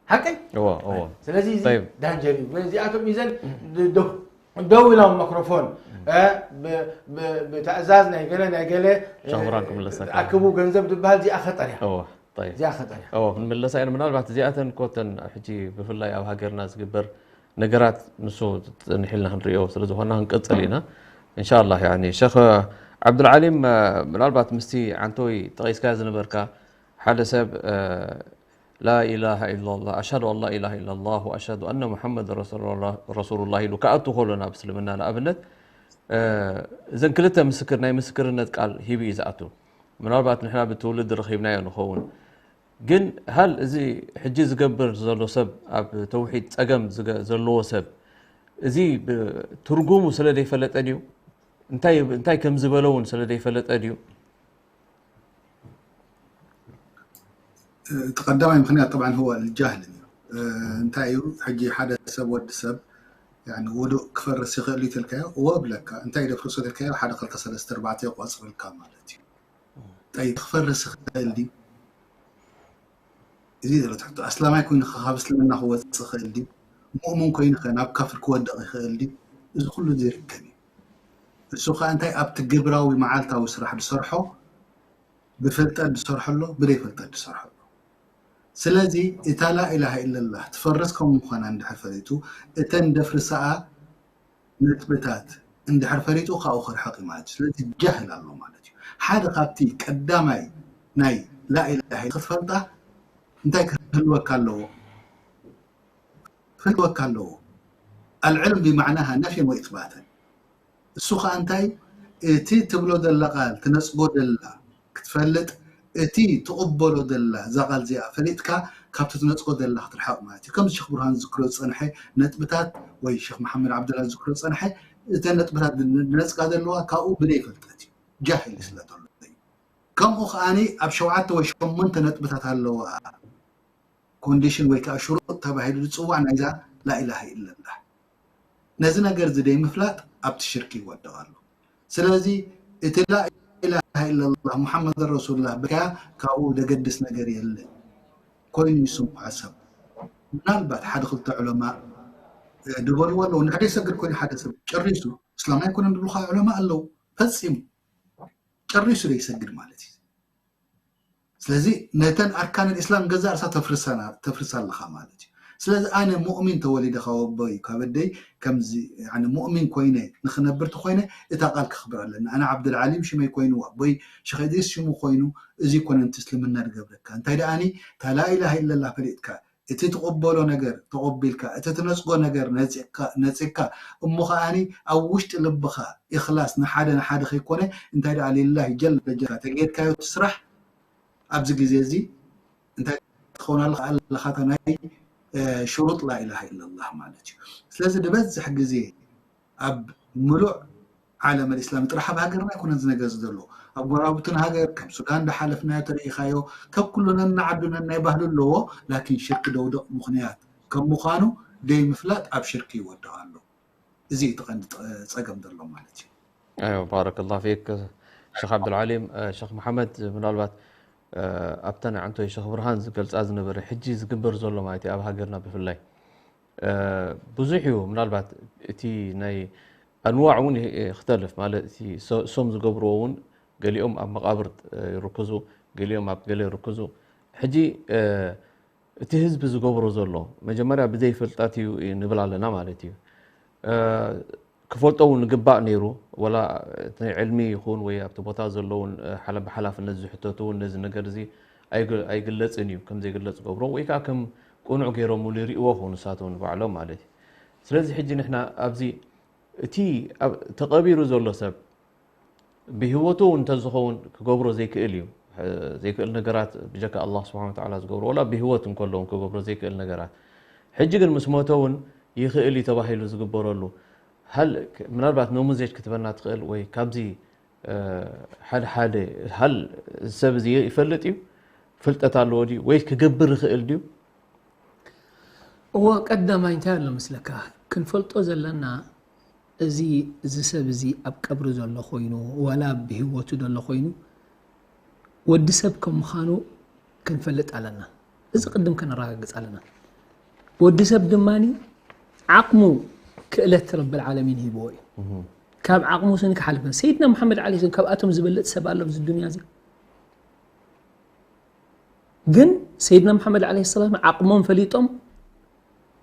ሓቀይ? እዎ፣ እዎ። ስለዚ እዚ ጠይብ። ዳንጀር እዩ። እዚኣቶም ይዘን ድ-፣ ደው፣ ደው ኢሎም መክሮፎን፣ እ፣ ብ-፣ ብ-፣ ብትእዛዝ ናይ ገለ፣ ናይ ገለ፣ እ፣ ሻምራን ክምለሰካ። ኣክቡ ገንዘብ ዝበሃል እዚኣ ኸጠር እያ። እዎ፣ ጠይብ። እዚኣ ኸጠር እያ። እዎ፣ ክንምለሳ ኢና። ምናልባት እዚኣተን ኮተን ሕጂ ብፍላይ ኣብ ሃገርና ዝግበር ነገራት ንሱ ጸኒሕልና ክንሪኦ ስለ ዝኾንና ክንቅጽል ኢና። ኢንሻላህ፣ ያኒ ሸኽ ዓብዱልዓሊም፣ እ፣ ምናልባት ምስቲ ዓንተወይ ጠቒስካዮ ዝነበርካ ሓደ ሰብ፣ እ፣ ላኢላሃ ኢላላህ፣ ኣሽሃዱ ኣን ላኢላሃ ኢላላህ ወኣሽሃዱ ኣነ ሙሓመድ ረሱሉላህ፣ ረሱሉላህ ኢሉ ክኣቱ ከሎ ናብ እስልምና ንኣብነት፣ እ፣ እዘን ክልተ ምስክር፣ ናይ ምስክርነት ቃል ሂቡ እዩ ዝኣቱ። ምናልባት ንሕና ብትውልዲ ረኺብናዮ ንኸውን። ግን ሃል እዚ ሕጂ ዝገብር ዘሎ ሰብ፣ ኣብ ተውሒድ ጸገም ዝገ-፣ ዘለዎ ሰብ፣ እዚ ብ-፣ ትርጉሙ ስለ ዘይፈለጠ ድዩ? እንታይ፣ እንታይ ከም ዝበሎ እውን ስለ ዘይፈለጠ ድዩ? እቲ ቀዳማይ ምኽንያት طبعا هو الجهل እዩ። እንታይ እዩ ሕጂ ሓደ ሰብ ወዲ ሰብ ውዱእ ክፈርስ ይኽእል እዩ ተልካዮ እወ ብለካ። እንታይ ደፍርሶ ተልካዮ ሓደ ክልተ ሰለስተ ኣርባዕተ ይቆፅርልካ ማለት እዩ። ጠይ ክፈርስ ይኽእል ድዩ? እዚ ዘሎ ትሕቶ ኣስላማይ ኮይኑ ካብ እስልምና ክወፅእ ይኽእል ድዩ? ሙእምን ኮይኑ ከ ናብ ካፍር ክወድቕ ይኽእል ድዩ? እዚ ኩሉ ዝርከብ እዩ። እሱ ከዓ እንታይ ኣብቲ ግብራዊ መዓልታዊ ስራሕ ዝሰርሖ ብፍልጠት ዝሰርሖ ኣሎ፣ ብደይ ፍልጠት ዝሰርሖ ኣሎ። ስለዚ እታ ላኢላሃ ኢለላህ ትፈርስ ከም ምዃና እንድሕር ፈሊጡ እተን ደፍርሰኣ ነጥብታት እንድሕር ፈሊጡ ካብኡ ክርሕቕ እዩ ማለት እዩ። ስለዚ ጃህል ኣሎ ማለት እዩ። ሓደ ካብቲ ቀዳማይ ናይ ላኢላሃ ክትፈልጣ እንታይ ክህልወካ ኣለዎ? ክህልወካ ኣለዎ። ኣልዕልም ብማዕናሃ ነፍየን ወይ እትባተን እሱ ከዓ እንታይ እቲ ትብሎ ዘላ ቃል ትነፅጎ ዘላ ክትፈልጥ እቲ ትቕበሎ ዘላ እዛ ቃል እዚኣ ፈሊጥካ ካብቲ ትነፅጎ ዘላ ክትርሓቕ ማለት እዩ። ከም ሸክ ብርሃን ዝክሮ ዝፀንሐ ነጥብታት ወይ ሸክ መሓመድ ዓብደላ ዝክሮ ዝፀንሐ እተን ነጥብታት ነፅቃ ዘለዋ ካብኡ ብደይ ፈልጠት እዩ ጃሂል ስለ ዘሎ እዩ። ከምኡ ከዓኒ ኣብ ሸውዓተ ወይ ሸሞንተ ነጥብታት ኣለዋ ኮንዲሽን ወይ ከዓ ሽሩጥ ተባሂሉ ዝፅዋዕ ናይዛ ላኢላሃ ኢለላህ። ነዚ ነገር እዚ ደይ ምፍላጥ ኣብቲ ሽርክ ይወድቕ ኣሎ። ስለዚ እቲ ላኢላሃ ኢለላህ ሙሓመድ ረሱሉላህ በካ ካብኡ ደገድስ ነገር የለን ኮይኑ ይስሙ ሰብ ምናልባት ሓደ ክልተ ዑለማ ድበልዎ ኣለዉ። ንሕደ ሰግድ ኮይኑ ሓደ ሰብ ጨሪሱ እስላም ኣይኮነን ድብሉ ከዓ ዑለማ ኣለዉ። ፈፂሙ ጨሪሱ ደይሰግድ ማለት እዩ። ስለዚ ነተን ኣርካን ልእስላም ገዛ ርሳ ተፍርሳ ኣለኻ ማለት እዩ። ስለዚ ኣነ ሙእሚን ተወሊደ ካብ ኣቦይ ካብ ኣደይ ከምዚ ሙእሚን ኮይነ ንክነብር ተኮይነ እታ ቃል ክኽብር ኣለኒ። ኣነ ዓብደልዓሊም ሽመይ ኮይኑ ኣቦይ ሸኽ እድሪስ ሽሙ ኮይኑ እዚ ኮነ እቲ እስልምና ዝገብረካ እንታይ ደኣኒ እታ ላኢላሃ ኢለላ ፈሊጥካ እቲ ትቕበሎ ነገር ተቐቢልካ እቲ ትነፅጎ ነገር ነፂግካ እሞ ከዓኒ ኣብ ውሽጢ ልብኻ ኢኽላስ ንሓደ ንሓደ ከይኮነ እንታይ ደኣ ሊላሂ ጀለ ጀላ ተገይርካዮ እቲ ስራሕ ኣብዚ ግዜ እዚ እንታይ ትኸውን ኣለኻ ኣለኻታ ናይ ሽሩጥ ላኢላሃ ኢለላህ ማለት እዩ። ስለዚ ዝበዝሕ ግዜ ኣብ ምሉእ ዓለም ኣልእስላም ጥራሕ ኣብ ሃገርና ኣይኮነን ዝነገር ዘሎ ኣብ ጎራብትን ሃገር ከም ሱዳን እንዳሓለፍናዮ ተርእኻዮ ካብ ኩሉ ነናዓዱ ነናይ ባህሉ ኣለዎ ላኪን ሽርክ ደውደቕ ምኽንያት ከም ምዃኑ ደይ ምፍላጥ ኣብ ሽርክ ይወድቕ ኣሎ። እዚ እቲ ቀንዲ ጸገም ዘሎ ማለት እዩ። ባረከላ ፊክ ሸክ ዓብዱልዓሊም። ሸክ መሓመድ ምናልባት ኣብተን ዓንቶይ ሸክ ብርሃን ዝገልፃ ዝነበረ ሕጂ ዝግበር ዘሎ ማለት እዩ ኣብ ሃገርና ብፍላይ ብዙሕ እዩ ምናልባት እቲ ናይ ኣንዋዕ እውን ይክተልፍ ማለት እቲ ሶም ዝገብርዎ እውን ገሊኦም ኣብ መቃብር ይርክዙ ገሊኦም ኣብ ገለ ይርክዙ ሕጂ እቲ ህዝቢ ዝገብሮ ዘሎ መጀመርያ ብዘይ ፍልጠት እዩ ንብል ኣለና ማለት እዩ ክፈልጦ እውን ንግባእ ነይሩ ወላ ናይ ዕልሚ ይኹን ወይ ኣብቲ ቦታ ዘለውን ብሓላፍነት ዝሕተቱ እውን ነዚ ነገር እዚ ኣይግለፅን እዩ ከም ዘይግለፅ ገብሮ ወይ ከዓ ከም ቅኑዕ ገይሮምሉ ይርእዎ ክው ንሳቶም ንባዕሎም ማለት እዩ ስለዚ ሕጂ ንሕና ኣብዚ እቲ ተቐቢሩ ዘሎ ሰብ ብህይወቱ እውን እንተዝኸውን ክገብሮ ዘይክእል እዩ ዘይክእል ነገራት ብጀካ ኣላ ስብሓን ወተዓላ ዝገብሮ ወላ ብህይወት እንከሎ እውን ክገብሮ ዘይክእል ነገራት ሕጂ ግን ምስ ሞተ እውን ይኽእል እዩ ተባሂሉ ዝግበረሉ ምናልባት ኖሙዜጅ ክትበና ትኽእል ወይ ካብዚ ሓደ ሓደ ሃል ሰብ እዚ ይፈልጥ እዩ ፍልጠት ኣለዎ ድዩ ወይ ክገብር ይኽእል ድዩ እዎ ቀዳማይ እንታይ ኣሎ መስለካ ክንፈልጦ ዘለና እዚ እዚ ሰብ እዚ ኣብ ቀብሪ ዘሎ ኮይኑ ዋላ ብህይወቱ ዘሎ ኮይኑ ወዲ ሰብ ከም ምዃኑ ክንፈልጥ ኣለና እዚ ቅድም ከነረጋግፅ ኣለና ወዲ ሰብ ድማ ዓቕሙ ክእለት ረብል ዓለሚን ሂብዎ እዩ ካብ ዓቕሙ ስኒ ክሓልፍ ሰይድና መሓመድ ዓለ ሰላም ካብኣቶም ዝበልጥ ሰብ ኣሎ ኣብዚ ዱንያ እዚ ግን ሰይድና መሓመድ ዓለ ሰላም ዓቕሞም ፈሊጦም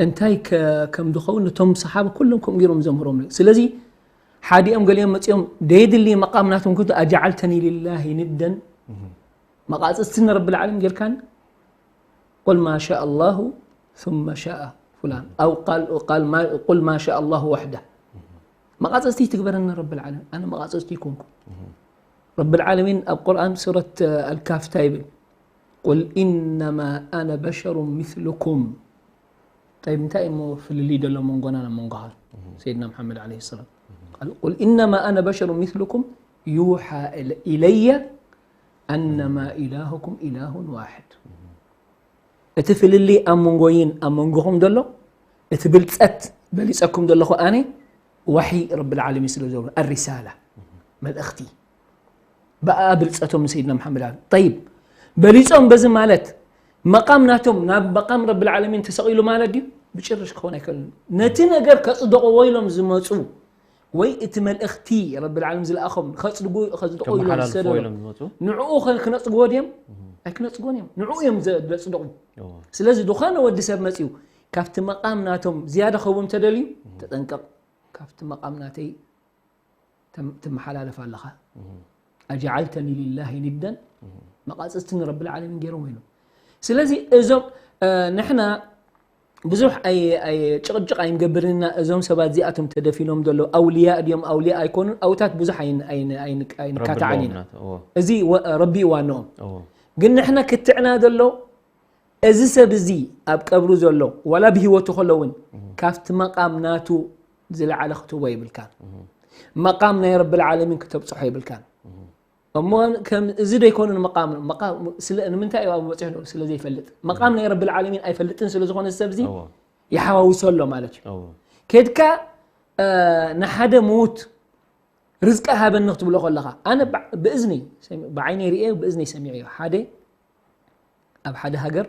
እንታይ ከም ዝኸውን ነቶም ሰሓባ ኩሎም ከምኡ ገይሮም ዘምህሮም ስለዚ ሓዲኦም ገሊኦም መፂኦም ደየድሊ መቃም ናቶም ኩንቱ ኣጃዓልተኒ ሊላሂ ንደን መቃፅፅቲ ንረብል ዓለም ጌርካኒ قل ما شاء الله ثم شاء فلان أو قال قال ما قل ما شاء الله وحده መቃፅፅቲ ትግበረኒ ረብል ዓለም ኣነ መቃፅፅቲ ይኮንኩ ረብል ዓለሚን ኣብ ቁርኣን ሱረት ኣልካፍ እንታይ ይብል قل إنما أنا بشر مثلكم طيب እንታይ እሞ ፍልልይ ዘሎ መንጎና ናብ መንጎኻ ሰይድና መሓመድ ዓለይሂ ሰላም قل إنما أنا بشر مثلكم يوحى إلي أنما إلهكم إله واحد እቲ ፍልልይ ኣብ መንጎይን ኣብ መንጎኹም ዘሎ፣ እቲ ብልጸት በሊጸኩም ዘለኹ ኣነ፣ ዋሒ ረብል ዓለሚን ስለ ዘሎ፣ ኣሪሳላ፣ መልእኽቲ። ብኣ ብልጸቶም ንሰይድና መሓመድ ዓሊ። ጠይብ፣ በሊጾም በዚ ማለት መቃም ናቶም ናብ መቃም ረብል ዓለሚን ተሰቒሉ ማለት ድዩ? ብጭርሽ ክኾን ኣይክእልን። ነቲ ነገር ከጽድቕዎ ኢሎም ዝመጹ ወይ እቲ መልእኽቲ ረብል ዓለሚን ዝለኣኾም ከጽድጉ-፣ ከጽድቑ ኢሎም ከመሓላልፍዎ ዝሰደዱ፣ ኢሎም ዝመጹ። ንዕኡ ከ-፣ ክነጽግዎ ድዮም? ኣይክነጽግዎን እዮም። ንዕኡ እዮም ዘ-፣ ዘጽድቑ። እዎ። ስለዚ ዝኾነ ወዲ ሰብ መጺኡ ካብቲ መቃም ናቶም ዝያዳ ክህቡ እንተደልዩ፣ ተጠንቀቕ። ካብቲ መቃም ናተይ ተም-፣ ትመሓላለፍ ኣለኻ። ኣጀዓልተኒ ሊላሂ ኒደን፣ መቓጽጽቲ ንረብል ዓለሚን ገይሮም ኢሎም። ስለዚ እዞም፣ እ፣ ንሕና ብዙሕ ኣይ-፣ ኣይ-፣ ጭቕጭቕ ኣይንገብርንና። እዞም ሰባት እዚኣቶም ተደፊኖም ዘለዉ ኣውልያ ድዮም ኣውልያ ኣይኮኑን፣ ኣውታት ብዙሕ ኣይን-፣ ኣይን-፣ ኣይን-፣ ኣይንካታዕን ኢና። ረቢ ኣለዎም ናት-፣ እዎ። እዚ ወ-፣ ረቢ እዩ ዋንኦም። እዎ። ግን ንሕና ክትዕና ዘሎ እዚ ሰብ እዚ ኣብ ቀብሩ ዘሎ ዋላ ብህይወቱ ከሎ እውን ካብቲ መቃም ናቱ ዝለዓለ ክትህቦ የብልካን። መቃም ናይ ረብል ዓለሚን ክተብጽሖ የብልካን። እሞ ከም እዚ ዶ ይኮኑ ንመቃም፣ መቃም ስለ፣ ንምንታይ እዩ ኣብኡ በጺሑ ስለ ዘይፈልጥ? መቃም ናይ ረብል ዓለሚን ኣይፈልጥን ስለ ዝኾነ እዚ ሰብ እዚ እዎ። ይሓዋውሶ ኣሎ ማለት እዩ። እዎ። ከድካ፣ እ፣ ንሓደ ምዉት ርዝቂ ሃበኒ ክትብሎ ከለኻ፣ ኣነ ብ-፣ ብእዝኒ ሰሚ-፣ ብዓይነይ ርእየ፣ ብእዝኒ ሰሚዐዮ። ሓደ ኣብ ሓደ ሃገር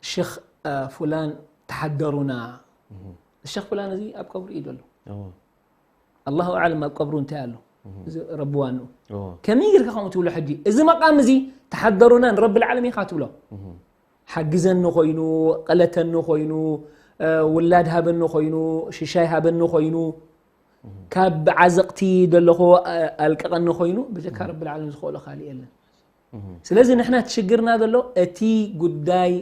ሸኽ፣ እ፣ ፉላን ተሓደሩና። እህ። ሸኽ ፉላን እዚ ኣብ ቀብሩ እዩ ዘሎ። እዎ። ኣላሁ ኣዕለም ኣብ ቀብሩ እንታይ ኣሎ። እህ። እዚ ረቢ ዋንኡ። እዎ። ከመይ ጌርካ ከምኡ ትብሎ ሕጂ? እዚ መቃም እዚ ተሓደሩና ንረብል ዓለሚን ኢኻ ትብሎ። እህ። ሓግዘኒ ኮይኑ፣ ቀለተኒ ኮይኑ፣ እ፣ ውላድ ሃበኒ ኮይኑ፣ ሽሻይ ሃበኒ ኮይኑ፣ እህ። ካብ ዓዘቕቲ ዘለኹ፣ እ፣ ኣልቀቐኒ ኮይኑ፣ ብጀካ እህ። ረብል ዓለሚን ዝኽእሎ ካልእ የለን። እህ። ስለዚ ንሕና እቲ ሽግርና ዘሎ እቲ ጉዳይ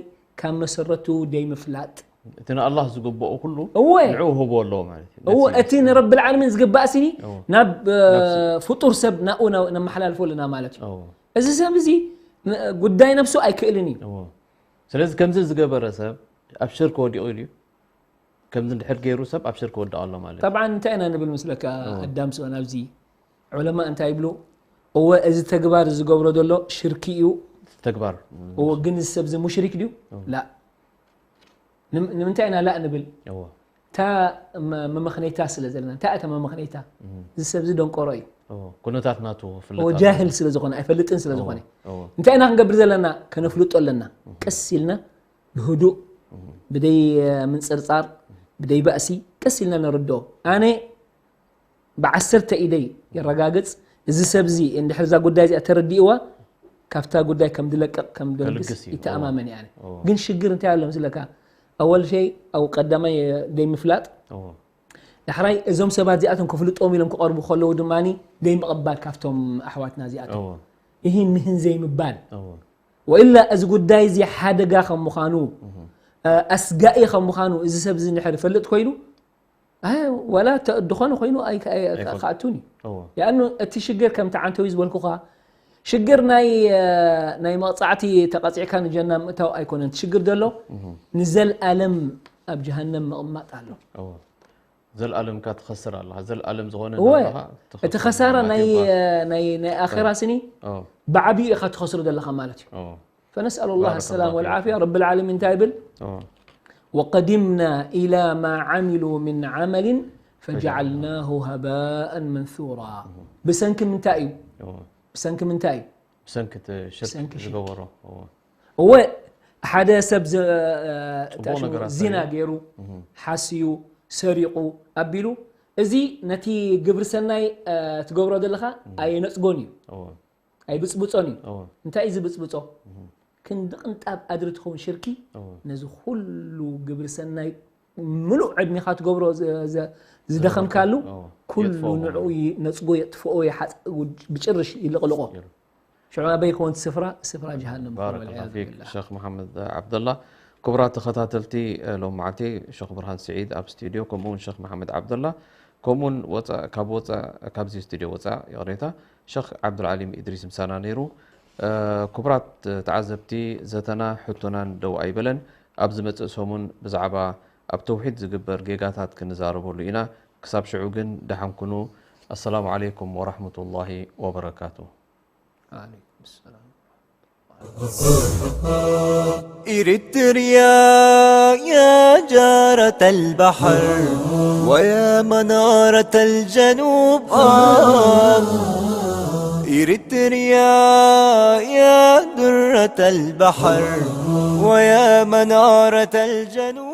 ካብ መሰረቱ ደይምፍላጥ። እቲ ንኣላህ ዝግብኦ ኩሉ እወ። ንዕኡ ህቦ ኣለዎ ማለት እዩ። እወ፣ ነቲ እቲ ንረብል ዓለሚን ዝግባእ ሲኒ እወ። ናብ፣ እ፣ ናብሲ። ፍጡር ሰብ ናብኡ ና-፣ ነመሓላልፎ ኣለና ማለት እዩ። እወ። እዚ ሰብ እዚ ን-፣ ጉዳይ ነብሱ ኣይክእልን እዩ። እወ። ስለዚ ከምዚ ዝገበረ ሰብ ኣብ ሽርክ ወዲቑ ኢሉ እዩ። ከምዚ እንድሕር ገይሩ ሰብ ኣብ ሽርክ ወድቕ ኣሎ ማለት እዩ። ጠብዓን እንታይ ኢና ንብል ምስለካ እወ። ኣዳም ስኦን ኣብዚ ዑለማ እንታይ ይብሉ? እወ፣ እዚ ተግባር ዝገብሮ ዘሎ ሽርኪ እዩ። ተግባር። እወ፣ ግን እዚ ሰብ እዚ ሙሽሪክ ድዩ? እወ። ላ። ንም-፣ ንምንታይ ኢና ላ ንብል? እወ። እታ መ-፣ መመኽነይታ ስለ ዘለና። እንታይ እታ መመኽነይታ? እም። እዚ ሰብ እዚ ደንቆሮ እዩ። እወ፣ ኩነታት ናቱ ክፍለጥ እወ፣ ኣለዎ። ጃህል ስለ ዝኾነ፣ ኣይፈልጥን ስለ እወ፣ ዝኾነ። እወ። እንታይ ኢና ክንገብር ዘለና? ከነፍልጦ ኣለና። እም። ቀስ ኢልና፣ ብህዱእ፣ እም። ብደይ፣ እ፣ ምንጽርጻር፣ ብደይ ባእሲ፣ ቀስ ኢልና ነርድኦ። ኣነ ብዓሰርተ ኢደይ የረጋግጽ። እዚ ሰብ እዚ እንድሕር እዛ ጉዳይ እዚኣ ተረዲእዋ፣ ካብታ ጉዳይ ከም ዝለቅቕ፣ ከም ዘልግስ ከልግስ እዩ። ይተኣማመን እየ ኣነ። እዎ። ግን ሽግር እንታይ ኣሎ መስለካ? ኣወል ሸይ፣ ኣብ ቀዳማይ፣ እ፣ ደይምፍላጥ። እዎ። ዳሕራይ እዞም ሰባት እዚኣቶም ክፍልጦም ኢሎም ክቐርቡ ከለዉ ድማ ደይምቕባል ካብቶም ኣሕዋትና እዚኣቶም። እዎ። ይህን ምህን ዘይምባል። እዎ። ወኢላ እዚ ጉዳይ እዚ ሓደጋ ከም ምዃኑ፣ እህ። እ፣ ኣስጋኢ ከም ምዃኑ እዚ ሰብ እዚ እንድሕር ይፈልጥ ኮይኑ፣ ኣይ፣ ዋላ ተ-፣ ድኾነ ኮይኑ ኣይ-፣ ኣይ-፣ ኣይፈልጥ። ክኣቱን እዩ። እዎ። ያኣኑ እቲ ሽግር ከምቲ ዓንተዊ ዝበልኩኻ፣ ሽግር ናይ፣ እ፣ ናይ መቕጻዕቲ ተቐጺዕካ ንጀና ምእታው ኣይኮነን። እቲ ሽግር ዘሎ እህ። ንዘልኣለም ኣብ ጀሃነም ምቕማጥ ኣሎ። እዎ። ዘልኣለምካ ትኸስር ኣለኻ። ዘልኣለም ዝኾነ እወ፣ ናብራኻ ትኸስር እቲ ኸሳራ ናይ፣ ናቴባ። እ፣ ናይ፣ ናይ ኣኼራ እዎ። ስኒ እዎ። ብዓብዩ ኢኻ ትኸስሩ ዘለኻ ማለት እዩ። እዎ። فنسأل الله ባረከላሁ السلام ፊክ። والعافية። ረብል ዓለሚን እንታይ ይብል? እዎ። وقدمنا إلى ما عملوا من عمل فجعلناه هباء منثورا። እዎ። ብሰንኪ ምንታይ እዩ? እዎ። ብሰንኪ ምንታይ እዩ? ብሰንኪ እቲ ሽርክ ብሰንኪ ሽርክ። ዝገበሮ። እዎ። እወ፣ ሓደ ሰብ ዝ-፣ እ፣ ጽቡቕ እንታይ ሽሙ ነገራት ዚና ሰሪቑ። ገይሩ፣ እህ። ሓስዩ፣ ሰሪቑ፣ ኣቢሉ፣ እዚ ነቲ ግብሪ ሰናይ፣ እ፣ ትገብሮ ዘለኻ እህ። ኣይነጽጎን እዩ። እዎ። ኣይብጽብጾን እዩ። እዎ። እንታይ እዩ ዝብጽብጾ? እህ። ክንዲ ቅንጣብ ኣድሪ ትኸውን ሽርኪ እዎ። ነዚ ኩሉ ግብሪ ሰናይ ምሉእ ዕድሜኻ ትገብሮ ዝ-፣ ዝ-፣ ዝደኸምካሉ እዎ። ኩሉ የጥፍኦ ንዕኡ ማለት እዩ። ይነጽጎ፣ የጥፍኦ፣ ይሓጽ-፣ ብጭርሽ ይልቕልቖ። ይሉ። ሽዑ ኣበይ ክኾን ስፍራ? ስፍራ ጀሃነም ክኾን፣ ባረከላሁ ወልዕያዙ ፊክ ቢላህ። ሸኽ መሓመድ ዓብደላ። ክቡራት ተኸታተልቲ፣ እ፣ ሎም መዓልቲ ሸኽ ብርሃን ስዒድ ኣብ ስቱድዮ፣ ከምኡ እውን ሸኽ መሓመድ ዓብደላ፣ ከምኡ እውን ወፃእ፣ ካብ ወፃእ፣ ካብዚ ስቱድዮ ወፃእ፣ ይቕሬታ፣ ሸኽ ዓብዱልዓሊም ኢድሪስ ምሳና ነይሩ። እ፣ ክቡራት ተዓዘብቲ፣ ዘተና ሕቶናን ደው ኣይበለን። ኣብ ዝመፅእ ሰሙን ብዛዕባ ኣብ ተውሒድ ዝግበር ጌጋታት ክንዛረበሉ ኢና። ክሳብ ሽዑ ግን ደሓን ኩኑ። ኣሰላሙ ዓለይኩም ወራህመቱላሂ ወበረካቱ። ወዓለይኩም ሰላም። إريتريا يا جارة البحر ويا منارة الجنوب، آه. إريتريا يا درة البحر ويا منارة الجنوب.